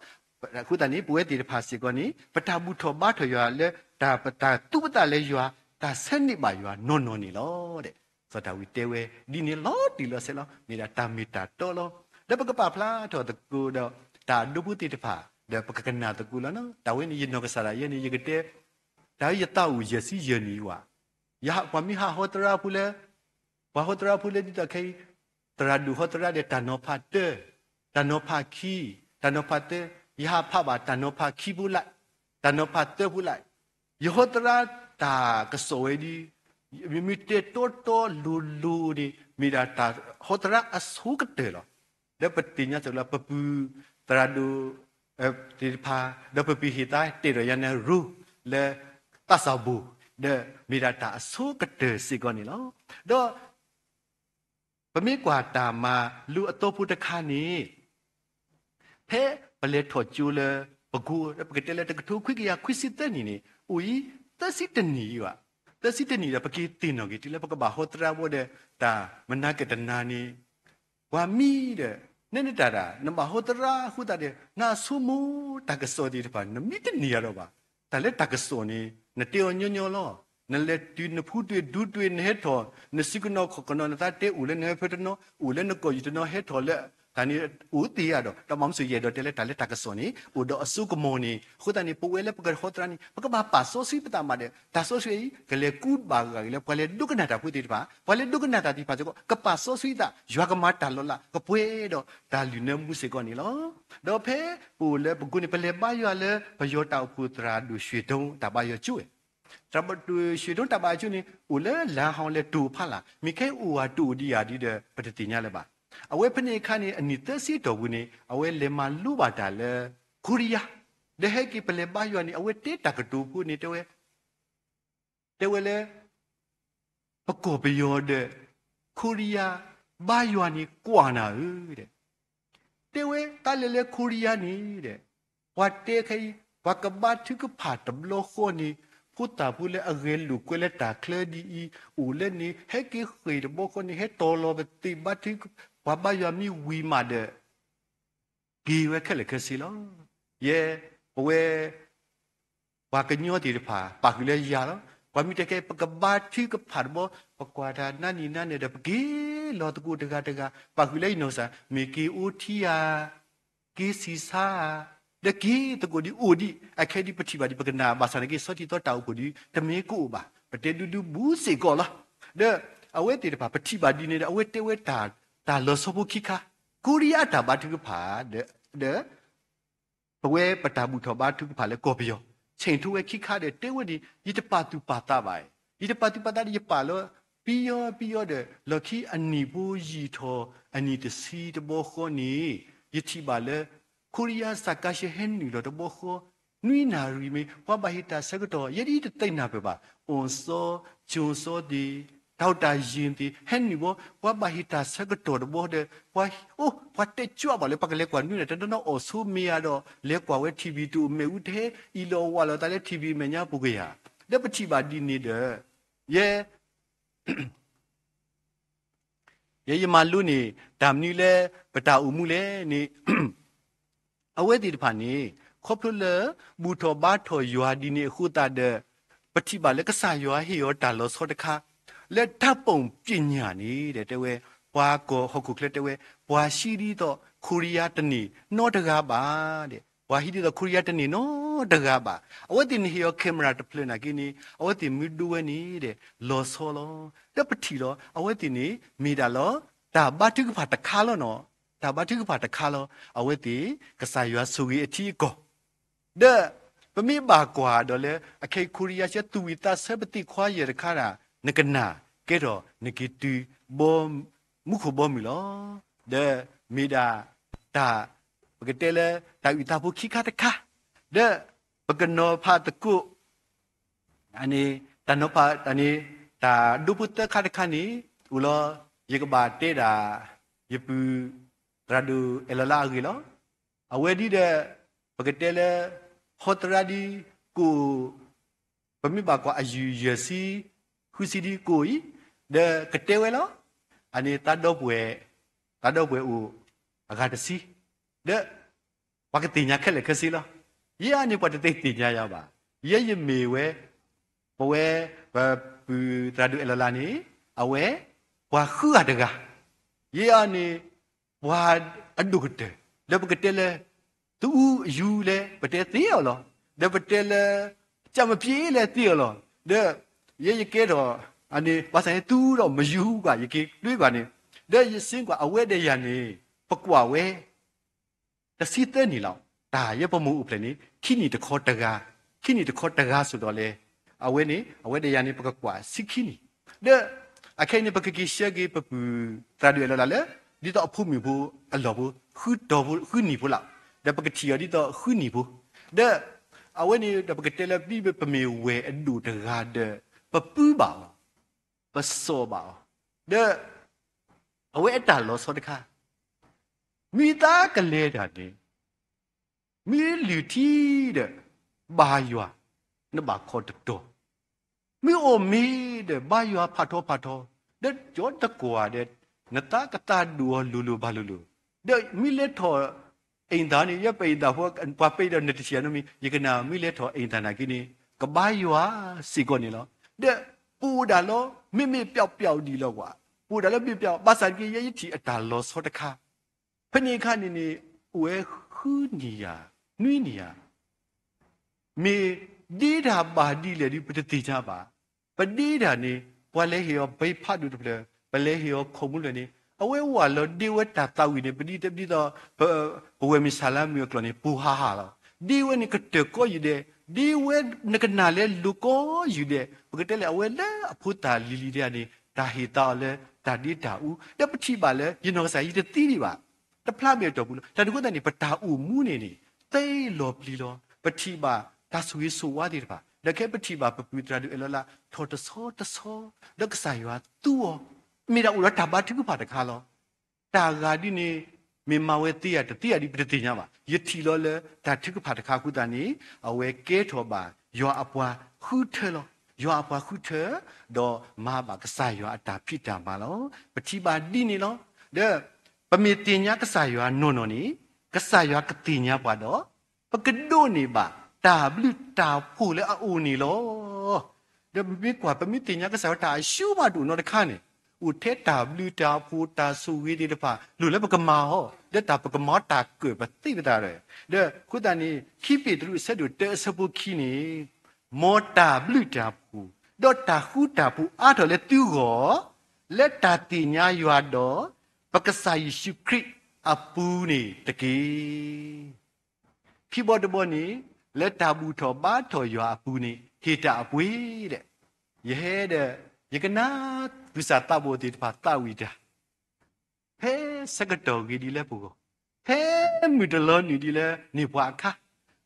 အဃိသတးန့ၣ် ပဝဲသ့ၣ်တဖၣ်စ့ၢ်ကီးန့ၣ် ပတၢ်ဘူၣ်ထီၣ်ဘါထီၣ်ယွၤလၢ တၢ်ပတၢ်သူၣ်ပသးလၢယွၤ, တၢ်ဆဲးန့ၢ်ဘၣ်ယွၤနီၢ်နီၢ်န့ၣ်လီၤ. စီၤဒၤဝံးတဲဝဲဒ်န့ၣ်လီၤတံၢ်လီၤဆဲးလီၤ. မ့ၢ်ဒၣ်တၢ်မ့ၢ်တၢ်တီလီၤ. ဒီးပကပာ်ဖျါထီၣ်သကိးဒီး တၢ်ဒိဖိသ့ၣ်တဖၣ်, ဒီးပကကနၣ်သကိးလီၤ. တၢ်ဝဲန့ၣ် ယနီၢ်ကစၢ်ဒၣ်ယဲန့ၣ် ယကတဲ, တၢ်ယသးအိၣ်ယဲၢ်ဆံယဲၢ်နံၣ်ဝဲ, ယပှၤမ့ၢ်ဟးဟီသရၣ်ဖိလၢ, ပှၤဟီသရၣ်ဖိလၢဒ်သိးခဲအံၤ, သရၣ်ဒိၣ်ဟီသရၣ်ဒီးတၢ်နီၤဖးတၢ, တၢ်နီၤဖးခံ, တၢ်နီၤဖးသၢ, ယဟးဖးဘၣ်တၢ်နီၤဖးခံဖိလၢ်, တၢ်နီၤဖးသၢဖိလၢ်, ယဟီသရၣ်တၢ်ကစီၣ်ဝဲဒ်, မ့မ့ၢ်တဲတီတီလိၤလိၤန့ၣ် မ့ၢ်ဒၣ်တၢ်ဟီသရၣ်အဆိကတၢၢ်လီၤ. ဒီးပသ့ၣ်ညါစ့ၢ်ကီးလၢ ပပုၢ်သရၣ်ဒိၣ် သ့ၣ်တဖၣ်, ဒီးပပုၢ်ဟ့ၣ်သါတဲာ်ဒီးယၤန့ၣ် ရူ လၢသးစၢ်ဘိၣ်, ဒီးမ့ၢ်ဒၣ်တၢ်အဆိကတၢၢ်စ့ၢ်ကီးန့ၣ်လီၤ. ဒီး ပမ့ၢ်ကွၢ်တၢ်မၤလိအသီဖိတခါန့ၣ်, ဖဲပလဲၤထီၣ်ကၠိလၢပကိ, ပကတဲလၢတကထိခွံကယၤခွံဆံသၢနံၣ်န့ၣ် အိၣ်အံၤ သၢဆံတနံၣ်အံၤဘၣ်, သၢဆံတနံၣ်ဒီး ပက့ၤသ့ၣ်နီၣ်က့ၤတုၤလၢပကဘၣ်ဟီသရၣ်ဘၣ်ဒီး တၢ်မနၤကတနၤန့ၣ် ပှၤမံဒီး နဲနတၢ်ဒၣ် နဘၣ်ဟီသရၣ်အဃိသတးဒီး နဆိကမိၣ်တၢ်ကစီၣ်သ့ၣ်တဖၣ် နမံတန့ၢ်ယၤဒီးဘၣ်. တၢ်လၢတၢ်ကစီၣ်န့ၣ် နတဲအီၤညီညီလီၤ. နလဲၤတုၤနဖူတွ့ဒူတွ့ နဟဲထီၣ် နစုကနီၢ်ခီၣ်ကနီၢ် နသးတဲအိၣ်လၢနဟၢဖၢတနီၤ အိၣ်လၢနကီၢ်ယူၢ်တနီၤ ဟဲထီၣ်လၢ တၢ်န့ၣ်အိၣ်သ့ၣ်ယၤဒီး တၢ်မၤမုၢ်စူၢ်ယဲၢ်ဒီးတဲလၢတၢ်လၢတၢ်ကစီၣ်န့ၣ် အိၣ်ဒီးအစိကမီၤန့ၣ် အဃိသတးန့ၣ် ပဝဲလၢပကဟီသရၣ်န့ၣ် ပကဘၣ်ပာ်စီဆှံပသးမးဒီး တၢ်စီဆှံအံၤ ကလဲၤကူဘၣ်ဂာ်က့ၤလၢ ပှၤလဲၤဒိကနၣ်တၢ်ဖိသ့ၣ်တဖၣ် ပှၤလဲၤဒိကနၣ်တၢ်သ့ၣ်တဖၣ်စ့ၢ်ကီး ကပာ်စီဆှံသး ယွၤကမၤတၢ်လီၤလး ကပှဲၤဒီးတၢ်လုၢ်နၢမူစ့ၢ်ကီးန့ၣ်လီၤ. ဒီးဖဲပအိၣ်လၢပကိန့ၣ် ပလဲၤဘါယွၤလၢ ပယီၤတၢ်အိၣ်ဖှိၣ်သရၣ်ဒိၣ်ရွှ့ၣ်ဒိၣ်တၢ်ဘါယွၤကၠိဝဲ သရၣ်ဒိၣ်ရွှ့ၣ်ဒိၣ်တၢ်ဘါယွၤကၠိန့ၣ် အိၣ်လၢလါဟီလၢတိၤဖးလၢ် မ့ၢ်ခဲအံၤအိၣ်ဧါတအိၣ်ဒံးဧါဒ်ဒီး ပတသ့ၣ်ညါလၢၤဘၣ်. အဝဲဖဲန့ၣ်အခါန့ၣ် အနံၣ်သၢဆံအတီၢ်ပူၤန့ၣ် အဝဲလဲၤမၤလိဘၣ်တၢ်လၢ ခိရံယါ ဒီးဟဲက့ၤပလဲၤဘါယွၤန့ၣ် အဝဲတဲတၢ်ကတိၤဖိန့ၣ် တဲဝဲ တဲဝဲလၢ ပကီၢ်ပယီၤဒီး ခိရံယါ ဘါယွၤန့ၣ်ကွၢ်နၤဧၢ တဲဝဲ တၢ်လဲၤလၢခိရံယါန့ၣ်ဒီး ပှၤတဲခဲအံၤ ပှၤကဘါထုကဖၣ်တဘျီဃီန့ၣ် ဖိသၣ်ဖိလၢအဂဲၤလိာ်ကွဲလၢတၢ်ချၢဒ်အံၤ အိၣ်လၢန့ၣ် ဟဲက့ၤဃ့ၢ်တဘျီဃီန့ၣ် ဟဲတီၤလီၤပသ့ၣ်ဘါထု ပှၤဘါယွၤမ့ၢ်ဝံၤမးဒီး က့ၤဝဲခဲလၢာ်ခဲဆ့လီၤ. ယဲ ပဝဲ ပှၤကညီသ့ၣ်တဖၣ် ပာ်ဃုာ်လၢယၤလီၤ. ပှၤမ့ၢ်တဲခဲ ပကဘါထုကဖၣ်တဘျီ ပကွၢ်တၢ်နါနံၤနါန့ၣ်ဒီး ပက့ၤလီၤသကိးတဂၤတဂၤ ပာ်ဃုာ်လၢယနီၢ်ကစၢ် မ့ၢ်က့ၤအိၣ်ထံဧါ က့ၤဆံးဆါဧါ ဒီးက့ၤသကိးဒ်အိၣ်ဒံး အခဲဒ်ပထံၣ်ဘၣ်ဒ်ပကနၣ် ဘၣ်ဆၣ်န့ၣ်က့ၤဆီထံသီတၢ်အိၣ်ဖှိၣ်ဒ် တမ့ၢ်ကအိၣ်ဘၣ် ပတဲဒူဒူဘူးစ့ၢ်ကီးလီၤ. ဒီးအဝဲသ့ၣ်တဖၣ် ပထံၣ်ဘၣ်ဒ်န့ၣ်ဒီး အဝဲတဲဝဲတၢ် တၢ်လီၤဆီဖိခံခါ ခိရံယါအတၢ်ဘါထုကဖၣ် ဒီး ပဝဲပတၢ်ဘူၣ်ထီၣ်ဘါထုကဖၣ်လၢကီၢ်ပယီၤ ဆဲးထိဝဲခံခါဒီးတဲဝဲန့ၣ် ယတပာ်သူၣ်ပာ်သးဘၣ်. ယတပာ်သူၣ်ပာ်သးဒီးယပာ်လီၤ ပယီၤပယီၤဒီး လီၢ်ခံအနံၣ်ဖိယံာ်ထီၣ်အနံၣ်တဆံတဘျီဃီန့ၣ် ယထံၣ်ဘၣ်လၢ ခိရံယါစၢ်ကါရှဲဟဲနုာ်လီၤတဘျီဃီ နွံနၣ်ရံၣ်မ့ၢ် ပှၤဘၣ်ဟ့ၣ်တၢ်ဆၢကတီၢ် ယဲဒ်တသ့ၣ်ညါပၢၢ်ဘၣ် အိၣ်စီ ကၠိစီသ့ၣ် တၢ်အိၣ်တၢ်ယၢၤသ့ၣ် ဟဲနုာ်ဘီ ပှၤဘၣ်ဟ့ၣ်တၢ်ဆၢကတီၢ်တဘျီဒီး ပှၤ အိၣ် ပှၤတဲကၠွဘၣ်လၢ ပှၤကလဲၤကွၢ်နွံနၣ်ရံၣ် တနီၤနီၤအီၣ်ဆိမ့ၢ်ဧါဒီး လဲၤကွၢ်ဝဲ ထံၣ်ဘံၣ် တအိၣ်မ့ၣ်အူတဟဲအံၤလီၤဝးလီၤသးလၢ ထံၣ်ဘံၣ် အမဲာ်ညါပူၤကယၤ ဒီးပထံၣ်ဘၣ်ဒ်န့ၣ်ဒီး ယဲ ယဲယမၤလိန့ၣ် တၢ်မနုၤလၢပတၢ်အိၣ်မူလဲၣ်န့ၣ် အဝဲသ့ၣ်တဖၣ်န့ၣ် ခီဖျိလၢ ဘူၣ်ထီၣ်ဘါထီၣ်ယွၤဒ်န့ၣ်အဃိသတးဒီး ပထံၣ်ဘၣ်လၢကစၢ်ယွၤဟ့ၣ်အီၤတၢ်လီၤဆီတခါ လၢဓာတ်ပုံပညာန့ၣ်ဒီး တဲဝဲ ပှၤကီၢ်ဟီၣ်ခိၣ်ချၢတဲဝဲ ပှၤဟံးဒ်သိးခိရံယါတန့ၢ်နီတဂၤဘၣ်ဒီး ပှၤဟံးဒ်သိးခိရံယါတန့ၢ်နီတဂၤဘၣ်. အဝဲသ့ၣ်န့ၣ်ဟ့ၣ်အီၤ camera တဖျၢၣ်နာ်က့န့ၣ် အဝဲသ့ၣ်မ့ၢ်ဒိဝဲန့ၣ်ဒီး လီၤဆီလီၤ. ဒီးပထံၣ်လီၤ အဝဲသ့ၣ်န့ၣ် မ့ၢ်ဒၣ်လီၤ တၢ်ဘါထုကဖၣ်တခါလီၤနီၤ. တၢ်ဘါထုကဖၣ်တခါလီၤ. အဝဲသ့ၣ် ကစၢ်ယွၤဆိၣ်ဂ့ၤအထံအကီၢ် ဒီး ပမ့ၢ်ဘၣ်ကွၢ်ဒီးလၢ အခဲအံၤခိရံယါဆဲးသူၣ်ဝံၣ်သးဆၢပသ့ၣ်ခွါယဲၢ်တခါဒၣ် နကနၣ် ကဲထီၣ်နက့ၤတုၤ ဘီ မူခိၣ်ဘီမုၢ်လီၤ. ဒီးမ့ၢ်ဒၣ် တၢ် ပကတဲလၢ တၢ်အုၣ်သးဖိခံခါတခါ ဒီး ပကနီၤဖးသကိး တၢ်နီၤဖးတၢ်န့ၣ် တၢ်ဒိဖိသၢခါတခါန့ၣ် အိၣ်လီၤ ယကဘၣ်တဲဒၣ် ယပုၢ် သရၣ်ဒိၣ်အဲၣ်လီၤလါအဂ့ၢ်လီၤ. အဝဲဒ်ဒီး ပကတဲလၢ ဟီသရၣ်ဒ်ကိၣ် ပမ့ၢ်ဘၣ်ကွၢ်အယုၢ်ယဲၢ်ဆံ ဃုဆံဒ်ကိၣ်အံၤ ဒီးကတဲဝဲလီၤ. အန့ၣ်သးဒီပုၢ်ဝဲၢ် တၢ်ဒီပုၢ်ဝဲၢ်အိၣ်အဂၤတဆံ, ဒီး ပှၤကသ့ၣ်ညါခဲလၢာ်ခဲဆ့လီၤ. ယဲအံၤန့ၣ် ပှၤတသ့ၣ်ညါယၤဘၣ်. ယဲယမ့ၢ်ဝဲ, ပဝဲ, ပပုၢ်သရၣ်ဒိၣ်အဲၣ်လီၤလးန့ၣ်, အဝဲ, ပှၤဃုဂၤတဂၤ, ယဲအံၤန့ၣ်, ပှၤအဒိၣ်ကတၢၢ်, ဒီးပကတဲလၢ သူဦးအယူလဲၣ် ပတဲသ့အီၤလီၤ. ဒီးပတဲလၢ ကျမပြေးလဲၣ်သ့အီၤလီၤ. ဒီး ယဲယကဲထီၣ်, အန့ၣ် ဘၣ်ဆၣ်န့ၣ် သူဦးဒီးမယူဘၣ် ယက့ၤတွ့ကွၢ်န့ၣ်, ဒီးယစ့ကွၢ် အဝဲဒီးယၤန့ၣ်, ပကွၢ်ဝဲ တဆံသၢနံၣ်လီၤ. တၢ်ယဲပမိၢ်အိၣ်ဖျဲၣ်န့ၣ် ခံနံၣ်တခီတဂၤ, ခံနံၣ်တခီတဂၤစိၤဒီးလဲၣ်, အဝဲန့ၣ် အဝဲဒီးယၤန့ၣ် ပကကွၢ်ဆံခံနံၣ်, ဒီး အခဲအံၤန့ၣ် ပကက့ၤဆှၢက့ၤပပုၢ်သရၣ်ဒိၣ်အဲၣ်လီၤလးလၢ ဒ်သိးအဖိမုၣ်ဖိအလီၢ်ဖိ ဃုတီၤဖိ ဃုနံၣ်ဖိလီၤ. ဒီးပကထံၣ်အီၤဒ်သိးဃုနံၣ်ဖိ, ဒီး အဝဲန့ၣ်ဒီးပကတဲလၢ ဒ်ပမ့ၢ်ဝဲၢ်အဒိၣ်တဂၤဒီး ပပုၢ်ဘၣ်အီၤ, ပစီၣ်ဘၣ်အီၤ, ဒီး အဝဲအတၢ်လီၤဆီတခါ, မ့ၢ်သးကလဲၤတၢ်န့ၣ် မ့ၢ်လုၢ်ထံဒီး ဘါယွၤ, နဘၣ်ခီတတီၤ, မ့ၢ်အိၣ်မ့ၤဒီး ဘါယွၤဖးထီဖးထီ, ဒီးကၠီတကွၢ်ဒီး နသးကသးဒိၣ်အီၤလိၤလိၤဘၣ်လိၤလိၤ, ဒီးမ့ၢ်လဲၤထီၣ် အ့ၣ်သၣ်န့ၣ် ယဲပအ့ၣ်သၣ်ဖိ ပှၤပ့ၤဒီးနတထံၣ်နီတမံၤ ယကနၣ် မ့ၢ်လဲၤထီၣ်အ့ၣ်သၣ်နာ်က့န့ၣ် ကဘါယွၤစ့ၢ်ကီးန့ၣ်လီၤ. ဒီးပအိၣ်ဒၣ်လီၤ မ့မ့ၢ်ပျီပျီဒံးလီၤကွၢ်, ပအိၣ်ဒၣ်လၢမ့ၢ်ပျီ ဘၣ်ဆၣ်တက့ၢ် ယဲယထံၣ်အတၢ်လီၤဆီတခါ, ဖဲန့ၣ်အခါန့ၣ်န့ၣ် အိၣ်ဝဲဃုနံၣ်ယၤ, နွံနံၣ်ယၤ, မ့ၢ်ဒ့တၢ်ဘၣ်ဒ်လဲၣ်ဒီး ပတသ့ၣ်ညါဘၣ်. ပဒ့တၢ်န့ၣ် ပှၤလဲၤဟ့ၣ်အီၤဘဲဖးဒိၣ်တဖျၢၣ်, ပလဲၤဟ့ၣ်အီၤခိၣ်မူတဖျၢၣ်န့ၣ် အဝဲဝၢ်လီၤဒ့ဝဲတၢ်သးဝံၣ်န့ၣ် ပဒ်သိး ပဝဲၢ်မုၢ်ဆါလါမုၢ်အကျိာ်န့ၣ် ပူၤဟးဟးလီၤ. ဒ့ဝဲန့ၣ်ကတၢၢ်ကီယုာ်ဒဲး, ဒ့ဝဲနကနၣ်လဲလိၤကီယုာ်ဒဲး, ပကတဲလဲၣ် အဝဲလၢအဖိသၣ်လံၤလံၤဒဲးန့ၣ် တၢ်ဟ့ၣ်သးအီၤလၢတၢ်ဒ့တၢ်အူ, ဒီးပထံၣ်ဘၣ်လၢ ယနီၢ်ကစၢ်ယတသံဒံးဘၣ်. တဖျါမ့ၢ်အတီၢ်ပူၤလီၤ. တၢ်န့ၣ်အဃိသတးန့ၣ် ပတၢ်အိၣ်မူန့ၣ်န့ၣ် သ့လီၤပျံၤလီၤ. ပထံၣ်ဘၣ်တၢ်ဆိၣ်ဂ့ၤဆိၣ်ဝါသ့ၣ်တဖၣ်, ဒီးခဲပထံၣ်ဘၣ်ပပုၢ်သရၣ်ဒိၣ်အဲၣ်လီၤလး ထီၣ်တဆီတဆီ, ဒီးကစၢ်ယွၤသူအီၤ, မ့ၢ်ဒၣ်အိၣ်ဒီးတၢ်ဘါထုကဖၣ်တခါလီၤ. တၢ်ဂၤဒ်န့ၣ် မ့ၢ်မၤဝဲသ့ဧါတသ့ဧါဒ်ပတသ့ၣ်ညါဘၣ်. ယထံၣ်လီၤလၢ တၢ်ထုကဖၣ်တခါအဃိသတးန့ၣ် အဝဲကဲထီၣ်ဘၣ် ယွၤအပှၤဃုထၢလီၤ. ယွၤအပှၤဃုထၢ, ဒီးမၤဘၣ်ကစၢ်ယွၤအတၢ်ဖံးတၢ်မၤလီၤ. ပထံၣ်ဘၣ်ဒ်န့ၣ်လီၤ. ဒီး ပမ့ၢ်သ့ၣ်ညါကစၢ်ယွၤနီၢ်နီၢ်န့ၣ် ကစၢ်ယွၤကသ့ၣ်ညါပှၤဒီး ပကဒိးန့ၢ်ဘၣ်တၢ်ဘျုးတၢ်ဖှိၣ်လၢအအိၣ်န့ၣ်လီၤ. ဒီးမ့ၢ်ကွၢ် ပမ့ၢ်သ့ၣ်ညါကစၢ်ယွၤတၢ်အဆူၣ်မးတအိၣ်နီတခါန့ၣ်, အိၣ်ထဲတၢ်ဘျုးတၢ်ဖှိၣ်တၢ်ဆိၣ်ဂ့ၤသ့ၣ်တဖၣ် လိၣ်လၢပကမၤအီၤ, ဒီးတၢ်ပကမၤတၢ်ကၢၣ်ပသ့ပသးဒီး, ဒီးအဃိသတးန့ၣ် ခံပ့းတရူးအဆၢဒိၣ်တၢအဆၢဖိခံန့ၣ်, မ်တၢ်ဘျုးတၢ်ဖှိၣ် ဒီးတၢ်ဃူတၢ်ဖိးအါထီၣ်လၢသုဂီၢ်, လၢတၢ်သ့ၣ်ညါယွၤဒီး ပကစၢ်ယ့ၣ်ၡူးခရံာ်အပူၤန့ၣ်တက့ၢ်. ခံဘီတဘီန့ၣ်, လၢတၢ်ဘူၣ်ထီၣ်ဘါထီၣ်ယွၤအပူၤန့ၣ် ဟ့ၣ်တၢ်အပှ့ၤဒဲး, ယဟဲဒီး ယကနၣ်သူၣ်စၢ်သးဘီၣ်သ့ၣ်တဖၣ်သးဝံၣ်တၢ် ဖဲဆၢကတီၢ်ဂ့ၤဒ်လၢပဂီၢ်, ဖဲမုၢ်တလီၤနုာ်ဒ်လၢန့ၢ်ပှၤအခါ,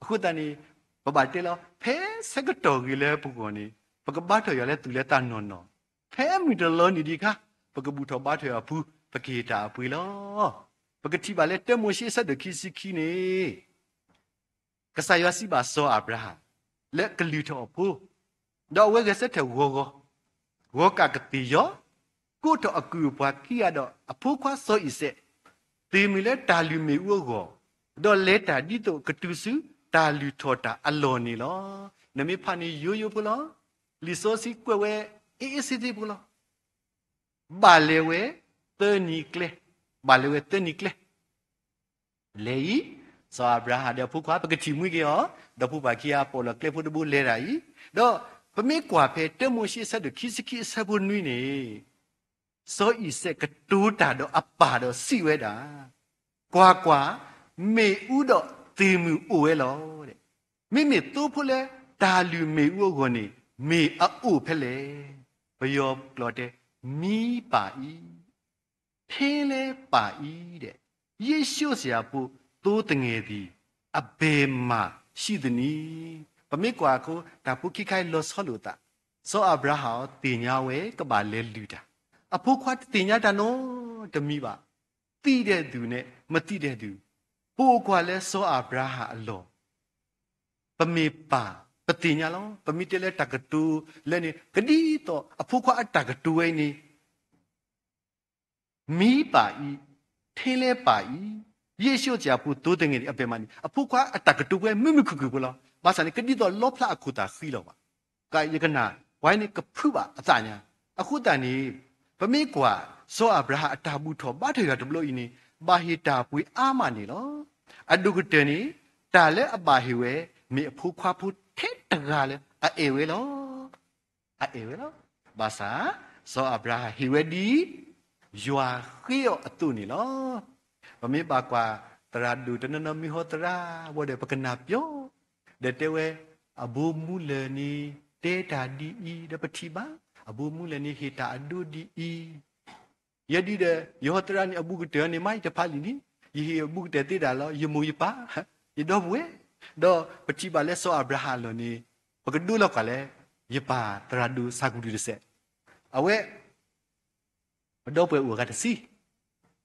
အဃိသတးန့ၣ် ပဘၣ်တဲလီၤ ဖဲဆၢကတီၢ်ဂ့ၤလၢပဂီၢ်န့ၣ် ပကဘါထီၣ်ယွၤလၢသူၣ်လၢသးနီၢ်နီၢ်, ဖဲမုၢ်တလီၤနုာ်ဒံးအခါ ပကဘူၣ်ထီၣ်ဘါထီၣ်ယွၤအပူၤ ပကဟ့ၣ်တၢ်အပှ့ၤလီၤ. ပကထံၣ်ဘၣ်လၢတၢမိၤၡ့အဆၢဒိၣ်ခံဆံခံန့ၣ် ကစၢ်ယွၤစံးဘၣ်စီၤအၤဘြၤဟၣ် လၢကလုၢ်ထီၣ်အဖိ, ဒီးအဝဲဂဲၤဆၢထၢၣ်ဂီၤဂီၤ, ဂီၤကၢ်ကသ့ၣ်ယီၤ, ကိးထီၣ်အကုၢ်အပှၤခံဂၤဒီးအဖိခွါစီၤအံၤစဲး, သုးမုၢ်လၢတၢ်လုၢ်မ့ၣ်အူအဂီၢ်, ဒီးလဲၤတၢ်ဒ်သိးကတုၤဆူတၢ်လုၢ်ထီၣ်တၢ်အလီၢ်န့ၣ်လီၤ. နမ့ၢ်ဖးန့ၣ်ယိယိဖိလီၤ. လံာ်စီဆှံကွဲးဝဲ အ့အ့စ့စ့ဖိလီၤ. ဘၣ်လဲၤဝဲသၢနံၤကျဲ, ဘၣ်လဲၤဝဲသၢနံၤကျဲ လဲၤအံၤ, စီၤအၤဘြၤဟၣ်ဒီးအဖိခွါ ပကထံၣ်မှံက့ၤအီၤ, ဒီးဖိပၢ်ခံဂၤပိာ်လီၤကျဲဖိတဘိလဲၤတၢ်အံၤ, ဒီးပမ့ၢ်ကွၢ်ဖဲတၢမိၤၡ့အဆၢဒိၣ်ခံဆံခံအဆၢဖိနွံန့ၣ်, စီၤအံၤစဲးကတိၤတၢ်ဒီးအပၢ်ဒီးစံးဝဲဒၣ်, ကွၢ်ကွၢ်, မ့ၣ်အူဒီးသုးမုၢ်အိၣ်ဝဲလီၤ. မ့မ့ၢ်သိဖိလၢတၢ်လုၢ်မ့ၣ်အူအဂီၢ်န့ၣ် မ့ၢ်အအိၣ်ဖဲလဲၣ်. ပယီၤကျိာ်တဲ, မံပၢ်အံၤ ဖဲလဲၣ်ပၢ်အံၤဒဲး, ယ့ၣ်ၡိၣ်စယၤဖိ သိသငယ်သီး အဘယ်မှာရှိသနည်း. ပမ့ၢ်ကွၢ်အဃိ တၢ်ဖိခံခါအံၤလီၤဆီလိာ်သး, စီၤအၤဘြၤဟၣ်အီၤသ့ၣ်ညါဝဲကဘၣ်လဲၤလုၢ်တၢ်, အဖိခွါတသ့ၣ်ညါတၢ်နီတမံၤဘၣ်, သံဒဲးသူၣ်န့ၣ် မသံဒဲးသူၣ်, ပအိၣ်ကွၢ်လၢစီၤအၤဘြၤဟၣ်အလီၢ် ပမ့ၢ်ပၢ် ပသ့ၣ်ညါလီၤ. ပမ့ၢ်တဲလၢတၢ်ကတိၤလၢန့ၣ် ကဒ်သိးအဖိခွါအတၢ်ကတိၤဝဲအံၤန့ၣ် မံပၢ်အံၤ ထဲလဲၣ်ပၢ်အံၤ, ယ့ၣ်ၡိၣ်စံး အဖိသိတဂ့ၤန့ၣ် အပမန့ၣ် အဖိခွါအတၢ်ကတိၤဝဲမုာ်မုာ်ခုၣ်ခုၣ်ဖိလီၤ. ဘၣ်ဆၣ်န့ၣ် ကဒ်သိးလီဖျါအခိၣ်သးဃံလီၤဘၣ်. ယကနၣ် ပှၤန့ၣ်ကဖုးဘၣ်အသးညါ. အဃိသတးန့ၣ် ပမ့ၢ်ကွၢ် စီၤအၤဘြၤဟၣ်အတၢ်ဘူၣ်ထီၣ်ဘါထီၣ်ယွၤတဘျီအံၤန့ၣ် ဘၣ်ဟ့ၣ်တၢ်ပှ့ၤအါမးန့ၣ်လီၤ. အဒိၣ်ကတၢၢ်န့ၣ် တၢ်လၢအဘၣ်ဟ့ၣ်ဝဲ မ့ၢ်အဖိခွါဖိထဲတဂၤလၢအအဲၣ်ဝဲလီၤ. အအဲၣ်ဝဲလီၤ. ဘၣ်ဆၣ် စီၤအၤဘြၤဟၣ်ဟ့ၣ်ဝဲဒ် ယွၤဃ့အီၤအသိးန့ၣ်လီၤ. ပမ့ၢ်ဘၣ်ကွၢ် သရၣ်ဒိၣ်တနီၤနီၤမ့ၢ်ဟီသရၣ်ဝဲဒီး ပကနၣ်ပျီ ဒီးတဲဝဲ အဘိမူလၢၢ်န့ၣ် တဲတၢ်ဒ်အံၤ ဒီးပထံၣ်ဘၣ် အဘိမူလၢၢ်န့ၣ် ဟ့ၣ်တၢ်အဒိဒ်အံၤ ယဲဒ်ဒီး ယဟီသရၣ်န့ၣ် အဘူးကတၢၢ်န့ၣ် မ့ၢ်ယတဖးလံာ်န့ၣ် ယဟ့ၣ်အဘူးကတၢၢ်သ့ဒၣ်လီၤ ယမိၢ်ယပၢ် ယဒီပုၢ်ဝဲၢ် ဒီးပထံၣ်ဘၣ်လၢစီၤအၤဘြၤဟၣ်အလီၢ်န့ၣ် ပကဒိလီၤကွၢ်လၢ ယပၢ်သရၣ်ဒိၣ်ဆၣ်ကူၣ်ဒုၣ်တစဲး အဝဲ ပဒီပုၢ်ဝဲၢ်အိၣ်အဂၤတဆံ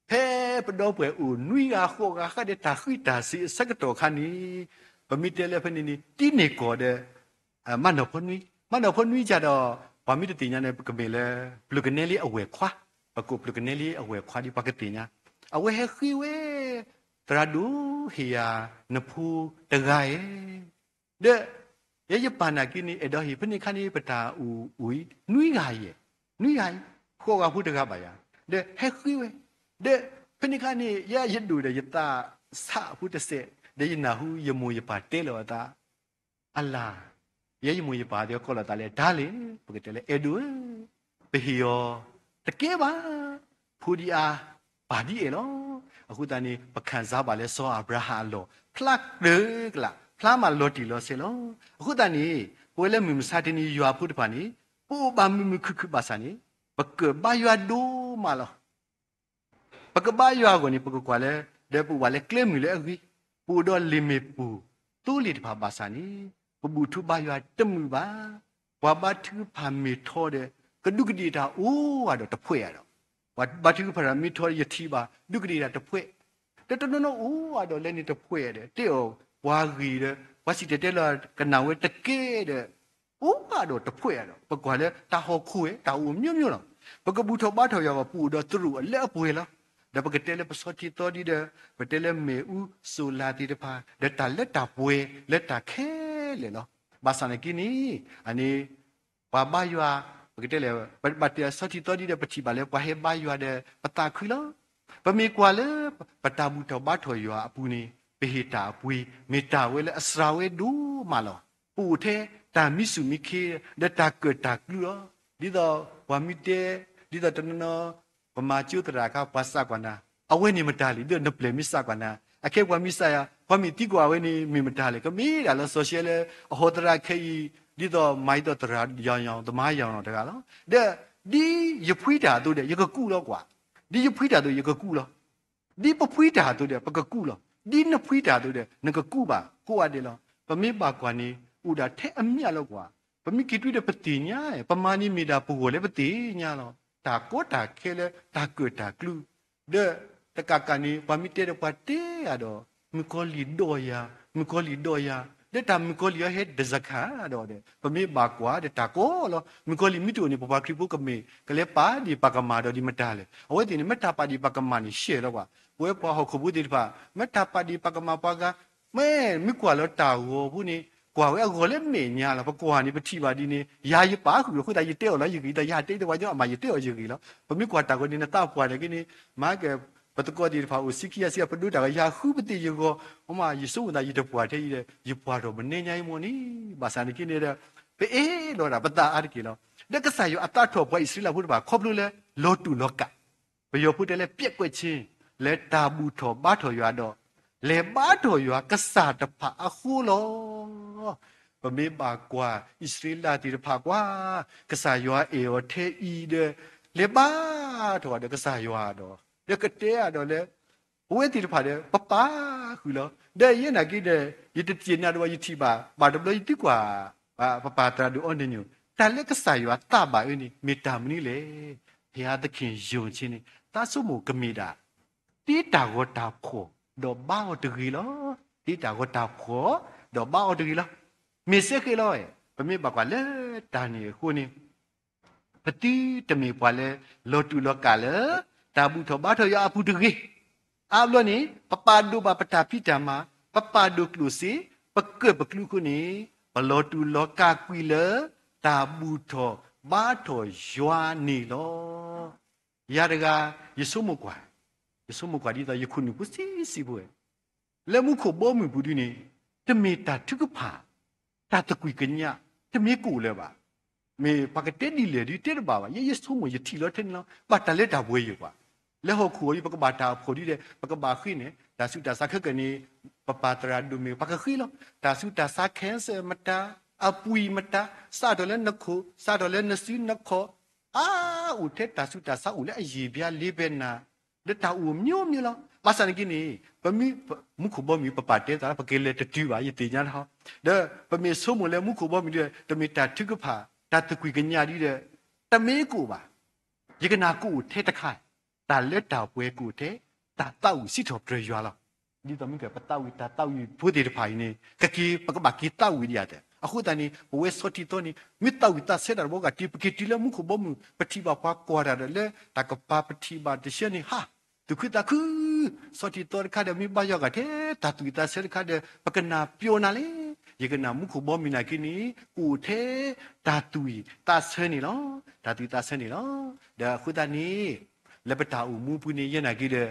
ဖဲပဒီပုၢ်ဝဲၢ်အိၣ်နွံဂၤဃိးဂၤဃၣ်ဒီးတၢ်ဃံတၢ်စ့ၤအဆၢကတီၢ်အခါန့ၣ် ပမ့ၢ်တဲလၢဖဲန့ၣ်န့ၣ် တံၤန့ၢ်ကီၢ်ဒီး မၢနီၢ်ဖိနွံ မၢနီၢ်ဖိနွံကဒီး ပှၤမ့ၢ်တသ့ၣ်ညါန့ၣ် ပကမ့ၢ်လၢ ပျုၤကနဲလံအဝဲၢ်ခွါ ပကိးပျုၤကနဲလံအဝဲၢ်ခွါဒ်ပှၤကသ့ၣ်ညါ အဝဲဟဲဃ့ဝဲ သရၣ်ဒိၣ်ဟ့ၣ်ယၤ နဖိတဂၤဧၢ ဒီး ယဲယပၢ်နာ်က့န့ၣ် အဲၣ်ဒိးဟ့ၣ်ဖဲန့ၣ်ခါန့ၣ် ပတၢ်အိၣ်အံၤ နွံဂၤယဲၢ် နွံဂၤအံၤ ဃိးဂၤဖိတဂၤဘၣ်ယၤ ဒီးဟဲဃ့ဝဲ ဒီးဖဲန့ၣ်ခါန့ၣ် ယဲယဒိၣ်ဒီးယသးဆးဖိတစဲး ဒီးယနၢ်ဟူယမိၢ်ယပၢ်တဲလီၤအသး အလၤ ယဲယမိၢ်ယပၢ်သ့ၣ်ကိးလီၤသးလၢတၢ်လဲၣ် ပကတဲလၢ အဲၣ်ဒိၣ်ဧၢ ပဟ့ၣ်အီၤ တကဲဘၣ် ဖိဒ်အါ ပၢ်ဒ်အဲၣ်လီၤ. အဃိသတးန့ၣ် ပခၣ်စၢ်ဘၣ်လၢစီၤအၤဘြၤဟၣ်အလီၢ် ဖျါတၢ်ကလး ဖျါမးလီၤတံၢ်လီၤဆဲးလီၤ. အဃိသတးန့ၣ် ပဝဲလၢမုၢ်မဆါတနံၤယွၤဖိတဖၣ်န့ၣ် ပအိၣ်ဘၣ်မုာ်မုာ်ခုၣ်ခုၣ်ဘၣ်ဆၣ်န့ၣ် ပကဘါယွၤဒိၣ်မးလီၤ. ပကဘါယွၤအဂီၢ်န့ၣ် ပကကွၢ်လၢ ဒီးပအိၣ်ဘၣ်လၢကျဲမုၢ်လၢအဂ့ၤ, ပအိၣ်ဒီးလ့ၣ်မ့ၣ်ပိၢ်သိလ့ၣ်တဖၣ်ဘၣ်ဆၣ်န့ၣ် ပဘူၣ်ထီၣ်ဘါယွၤတမုာ်ဘၣ်. ပှၤဘါထုကဖၣ်မ့ၢ်ထီဒီး ကဒူးကဒ့ၣ်တၢ်အိၣ်အါဒီးတဖှဲးအါဒီး, ပှၤဘါထုကဖၣ်မ့ၢ်ထီဒီးယထံၣ်ဘၣ် ဒူးကဒ့ၣ်တၢ်တဖှဲး, ဒီးတနီၤနီၤအိၣ်အါဒီးလဲန့ၣ်တဖှဲးဒီး တဲအီၤပှၤဂ့ၤဒီး ပှၤစံၣ်တဲၤတဲလီၤကနၣ်ဝဲတကဲဒီး အိၣ်ဘၣ်ဒီးတဖှဲးဒီး ပကွၢ်လၢတၢ်ဟီၣ်ခိၣ်ဝဲ တၢ်အိၣ်မျိုးမျိုးလီၤ. ပကဘူၣ်ထီၣ်ဘါထီၣ်ယွၤအဂီၢ် ပအိၣ်ဒီးသရူးအလၢအပှဲၤလီၤ. ဒီးပကတဲလၢပဆီထံသီဒံဒီး ပတဲလၢမ့ၣ်အူစိၤလၤသ့ၣ်တဖၣ် ဒီးတၢ်လၢတၢ်ပှဲၤလၢတၢ်ခဲလၢာ်လီၤ. ဘၣ်ဆၣ်နာ်က့န့ၣ် အန့ၣ် ပှၤဘါယွၤ ပကတဲလၢ ပဘၣ်တဲဆီထံသီဒံဒီး ပထံၣ်ဘၣ်လၢပှၤဟဲဘါယွၤဒီး ပသးခုလီၤ. ပမ့ၢ်ကွၢ်လၢ ပတၢ်ဘူၣ်ထီၣ်ဘါထီၣ်ယွၤအပူၤန့ၣ် ပဟ့ၣ်တၢ်အပှ့ၤ မ့ၢ်တၢ်ဝဲလၢအစှၤဝဲဒိၣ်မးလီၤ. ပအိၣ်ထဲတၢ်မံဆူၣ်မံခ့ ဒီးတၢ်ကၢၣ်တၢ်ကျူလီၤ. ဒ်သိးပှၤမ့ၢ်တဲ ဒ်သိးတနီၤနီၤ ပမၤကၠိသရၣ်အခါ ပှၤစးကွၢ်နၤ အဝဲန့ၣ်မတၤလဲၣ် ဒ်သိးနပျဲၢ်မ့ၢ်စးကွၢ်နၤ အခဲပှၤမ့ၢ်စးယၤ ပှၤမ့ၢ်သံကွၢ်အဝဲန့ၣ်မ့ၢ်မတၤလဲၣ် ကမ့ၢ်ဒၣ်လၢစီၤၡဲလၢ အဟီသရၣ်ခဲအံၤ ဒ်သိးမၤဒ်သိးသရၣ်ယီၤယီၤ သမါယီၤယီၤတဂၤလီၤ. ဒီး ဒ်ယဖှံတၢ်အသိးဒီး ယကကူးလီၤကွၢ်, ဒ်ယဖှံတၢ်အသိး ယကကူးလီၤ. ဒ်ပဖှံတၢ်အသိးဒီး ပကကူးလီၤ. ဒ်နဖှံတၢ်အသိးဒီး နကကူးဘၣ် ကိးဂၤဒဲးလီၤ. ပမ့ၢ်ဘၣ်ကွၢ်န့ၣ် အိၣ်ဒၣ်ထဲအမျးလီၤကွၢ်. ပမ့ၢ်က့ၤတွံဒီးပသ့ၣ်ညါ ပမၤန့ၣ်မ့ၢ်ဒၣ်ပဂီၢ်လၢပသ့ၣ်ညါလီၤ. တၢ်ကီတၢ်ခဲလၢတၢ်ကၢၣ်တၢ်ကျူ ဒီးတကးကးန့ၣ် ပှၤမ့ၢ်တဲဒီးပှၤတဲအါဒီး မုၣ်ကီၤလံၢ်ဒိးယၤ, မုၣ်ကီၤလံၢ်ဒိးယၤ, ဒီးတၢ်မုၣ်ကီၤလံၢ်အီၤဟဲတစခါဒီး ပမ့ၢ်ဘၣ်ကွၢ်ဒီးတၢ်ကီလီၤ. မုၣ်ကီၤလံၢ်မ့ၢ်တအိၣ်န့ၣ် ပပှၤခရံာ်ဖိကမ့ၢ် ကလဲၤပာ်ဒ့ၣ်ပာ်ကမၣ်ဒီးဒ်မတၤလဲၣ်. အဝဲသ့ၣ်န့ၣ် မ့ၢ်တၢ်ပာ်ဒ့ၣ်ပာ်ကမၣ်န့ၣ် ရှဲလီၤကွၢ်. ပဝဲပှၤဟီၣ်ခိၣ်ဖိသ့ၣ်တဖၣ် မ့ၢ်တၢ်ပာ်ဒ့ၣ်ပာ်ကမၣ်ပှၤဂၤ မ့ၢ်မ့ၢ်ကွၢ်လီၤတၢ်ဂီၤဖိန့ၣ် ကွၢ်ဝဲအဂီၤလၢမဲာ်ညါလီၤ. ပကွၢ်န့ၣ် ပထံၣ်ဘၣ်ဒ်န့ၣ် ယၤယပာ်ဃုာ်အဃိသတး ယတဲအီၤလီၤယဂ့ၤ ဒီးယဟးတဲတဝဲညီအမး ယတဲအီၤယဂ့ၤလီၤ. ပမ့ၢ်ကွၢ်တၢ်ဂီၤန့ၣ် နသးပှၢ်န့ၣ်က့န့ၣ် မၤကဲပသကိးသ့ၣ်တဖၣ်အိၣ်ဆံခံဂၤဆံဂၤ ပဒိတၢ်ဂီၤ ယဟးဃုပသ့ၣ်ယဂီၤ အမး ယဆိကမိၣ်သး ယတပှၢ်ထဲအံၤဒီး ယပှၢ်ထီၣ်ပနဲညါအံၤမ့ၢ်န့ၣ် ဘၣ်ဆၣ်န့ၣ်က့န့ၣ်ဒီး ပအဲၣ်လီၤဒၣ်ပသးအါတက့ၢ်လီၤ. ဒီးကစၢ်ယွၤအသးထီၣ်ပှၤအံၣ်စရ့လးဖိတဖၣ် ခီဖျိလၢလီၤတူာ်လီၤကာ် ပယီၤဖိတဲလၢ ပျက်ကွက်ခြင်း လၢတၢ်ဘူၣ်ထီၣ်ဘါထီၣ်ယွၤဒီး လဲၤဘါထီၣ်ယွၤကစၢ်တဖၣ်အဃိလီၤ. ပမ့ၢ်ဘၣ်ကွၢ် အံၣ်စရ့လးသ့ၣ်တဖၣ်ကွၢ် ကစၢ်ယွၤအဲၣ်အီၤထဲအံၤဒီး လဲၤဘါထီၣ်ဒီးကစၢ်ယွၤဒီး ဒီးကတဲအါဒီးလၢ ပဝဲသ့ၣ်တဖၣ်ဒီး ပပာ်ဃုာ်လီၤ. ဒီးယဲနာ်က့ဒီး ယတစံးနၤဒီး ယထံၣ်ဘၣ် ဘၣ်တဘျီယသံကွၢ် ပပၢ်သရၣ်ဒိၣ်အီနၢညိၣ် တၢ်လၢကစၢ်ယွၤသးဘၣ်အၢန့ၣ် မ့ၢ်တၢ်မနုၤလဲၣ်. ဘုရားသခင်ယုံခြင်းန့ၣ် သးဆိကမိၣ်ကမ့ၢ်ဒၣ် တ့တၢ်ဂီၤတၢ်ဖှီၣ် ဒီးဘါအီၤတဂ့ၤလီၤ. တ့တၢ်ဂီၤတၢ်ဖှီၣ် ဒီးဘါအီၤတဂ့ၤလီၤ. မ့ၢ်စ့ၢ်ကီးလီၤ. ပမ့ၢ်ဘၣ်ကွၢ်လၢတၢ်န့ၣ်အဃိန့ၣ် ပသုတမ့ၢ်ပှၤလၢ လီၤတူာ်လီၤကာ်လၢ တၢ်ဘူၣ်ထီၣ်ဘါထီၣ်ယွၤအပူၤတဂ့ၤ. အါဘျီန့ၣ် ပပာ်ဒိၣ်ဘၣ်ပတၢ်ဖံးတၢ်မၤ, ပပာ်ဒိၣ်ကျိၣ်စ့, ပကၢၣ်ပကျူအဃိန့ၣ်, ပလီၤတူာ်လီၤကာ်ကွံာ်လၢ တၢ်ဘူၣ်ထီၣ်ဘါထီၣ်ယွၤန့ၣ်လီၤ. ယၤတဂၤ ယဆိကမိၣ်ကွၢ်, ယဆိကမိၣ်ကွၢ်ဒ်သိးယခိၣ်နူာ်ဖိဆံးဆံးဖိဝဲ လၢမူခိၣ်ဘီမုၢ်ပူၤဒ်န့ၣ်, တမ့ၢ်တၢ်ထုကဖၣ်, တၢ်သကွံာ်ကညး, တမ့ၢ်ကအိၣ်လၢၤဘၣ်. မ့ၢ်ပှၤကတဲဒ်လဲၣ်ဒ်တဲတဘၣ်ဘၣ်, ယဲယဆိကမိၣ်ယထံၣ်လီၤထဲန့ၣ်လီၤ. ဘၣ်တၢ်လၢတၢ်ပှဲၤယိာ်ကွၢ်, လၢဟီၣ်ခိၣ်အံၤ ပကဘၣ်တၢ်အိၣ်ဖှိၣ်ဒ်လဲၣ်, ပကဘၣ်ဃ့န့ၣ်, တၢ်ဆူးတၢ်ဆါခဲကနံၣ်အံၤ ပပာ်သရၣ်ဒိၣ်မ့ၢ် ပကဃ့လီၤ. တၢ်ဆူးတၢ်ဆါ cancer မတၤ, အပှံာ်မတၤ, စးထီၣ်လၢနခိၣ်, စးထီၣ်လၢနစုနခီၣ်, အါအိၣ်ထဲတၢ်ဆူးတၢ်ဆါအိၣ်လၢအယံာ်ဘျါလ့ဘဲနၤ လၢတၢ်အိၣ်မျိုးမျိုးလီၤ. ဘၣ်ဆၣ်န့ၣ်က့န့ၣ်, ပမ့ၢ်, မူခိၣ်ဘီမုၢ် ပပာ်တဲသးလၢ ပကလဲၤတတုၤဘၣ် ယသ့ၣ်ညါထီၣ်, ဒီးပမ့ၢ်ဆိကမိၣ်လၢမူခိၣ်ဘီမုၢ်ဒီး တမ့ၢ်တၢ်ထုကဖၣ်, တၢ်သကွံာ်ကညးဒ်ဒီး, တမ့ၢ်ကအိၣ်ဘၣ်. ယကနၣ်ကအိၣ်ထဲတခါ, တၢ်လၢတၢ်ပှဲၤကအိၣ်ထဲ, တၢ်သးဝံၣ်စံးထီၣ်ပတြၢၤယွၤလီၤ. ဒ်သိးမ့ၢ်ကဲ ပသးဝံၣ်တၢ်သးဝံၣ်ဖိသ့ၣ်တဖၣ်အံၤန့ၣ် ကက့ၤ ပကဘၣ်က့ၤသးဝံၣ်ဒံးဧါ. အဃိသတးန့ၣ် ပဝဲဆီထံသီန့ၣ် မ့ၢ်သးဝံၣ်သးဆၢတၢ်တဘီကဒီး ပက့ၤတုၤလၢမူခိၣ်ဘီမုၢ် ပထံၣ်ဘၣ်ပှၤကွၢ်တၢ်ဒီး လၢတၢ်ကပၤပထံၣ်ဘၣ်တဆၢန့ၣ် ဟး, သူၣ်ခုသးခု, ဆီထံသီတခါဒီး မ့ၢ်ဘါယွၤဂၤထဲတၢ်သးဝံၣ်သးဆၢတခါဒီး ပကနၢ်ပျီနၤလဲၣ်. ယကနၣ်မူခိၣ်ဘီမုၢ်နာ်က့န့ၣ် ကအိၣ်ထဲတၢ်သးဝံၣ်သးဆၢန့ၣ်လီၤ. တၢ်သးဝံၣ်သးဆၢန့ၣ်လီၤ. ဒီးအဃိသတးန့ၣ် လၢပတၢ်အိၣ်မူပူၤန့ၣ် ယဲနာ်က့ဒီး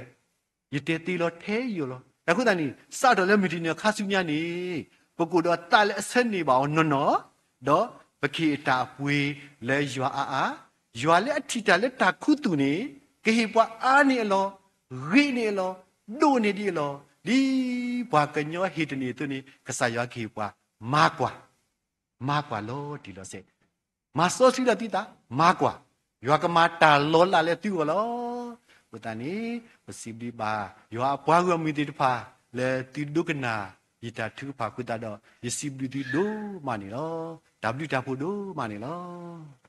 ယတဲသ့လီၤထဲယိာ်လီၤ. တၢ်အဃိသတးန့ၣ် စးထီၣ်လၢမုၢ်တနံၤအခါဆူညါန့ၣ် ပကအိၣ်ဒီးသးလၢအဆၢန့ၢ်ဘၣ်အီၤနီၢ်နီၢ်, ဒီးပကဟ့ၣ်အတၢ်အပှ့ၤလၢယွၤအါအါ, ယွၤလၢအထံၣ်တၢ်လၢတၢ်ခူသူၣ်န့ၣ် ကဟ့ၣ်ပှၤအါန့ၢ်အလီၢ်, ဂ့ၤန့ၢ်အလီၢ်, ဒိၣ်န့ၢ်ဒံးအလီၢ်, ဒ်ပှၤကညီဟ့ၣ်တန့ၢ်အသိးန့ၣ် ကစၢ်ယွၤကဟ့ၣ်ပှၤမၤကွၢ် မၤကွၢ်လီၤတံၢ်လီၤဆဲး, မၤစီဆှံလီၤသုသး, မၤကွၢ်, ယွၤကမၤတၢ်လီၤလးလၢသုဂီၢ်လီၤ. အဃိသတးန့ၣ် ပစံးဘျုးဘၣ် ယွၤအပှၤဂီၢ်မုၢ်သ့ၣ်တဖၣ် လၢသုဒိကနၣ်ယတၢ်ထုကဖၣ်အဃိသတးဒီး ယစံးဘျုးသုဒိၣ်မးန့ၣ်လီၤ. တၢ်ဘျုးတၢ်ဖှိၣ်ဒိၣ်မးန့ၣ်လီၤ.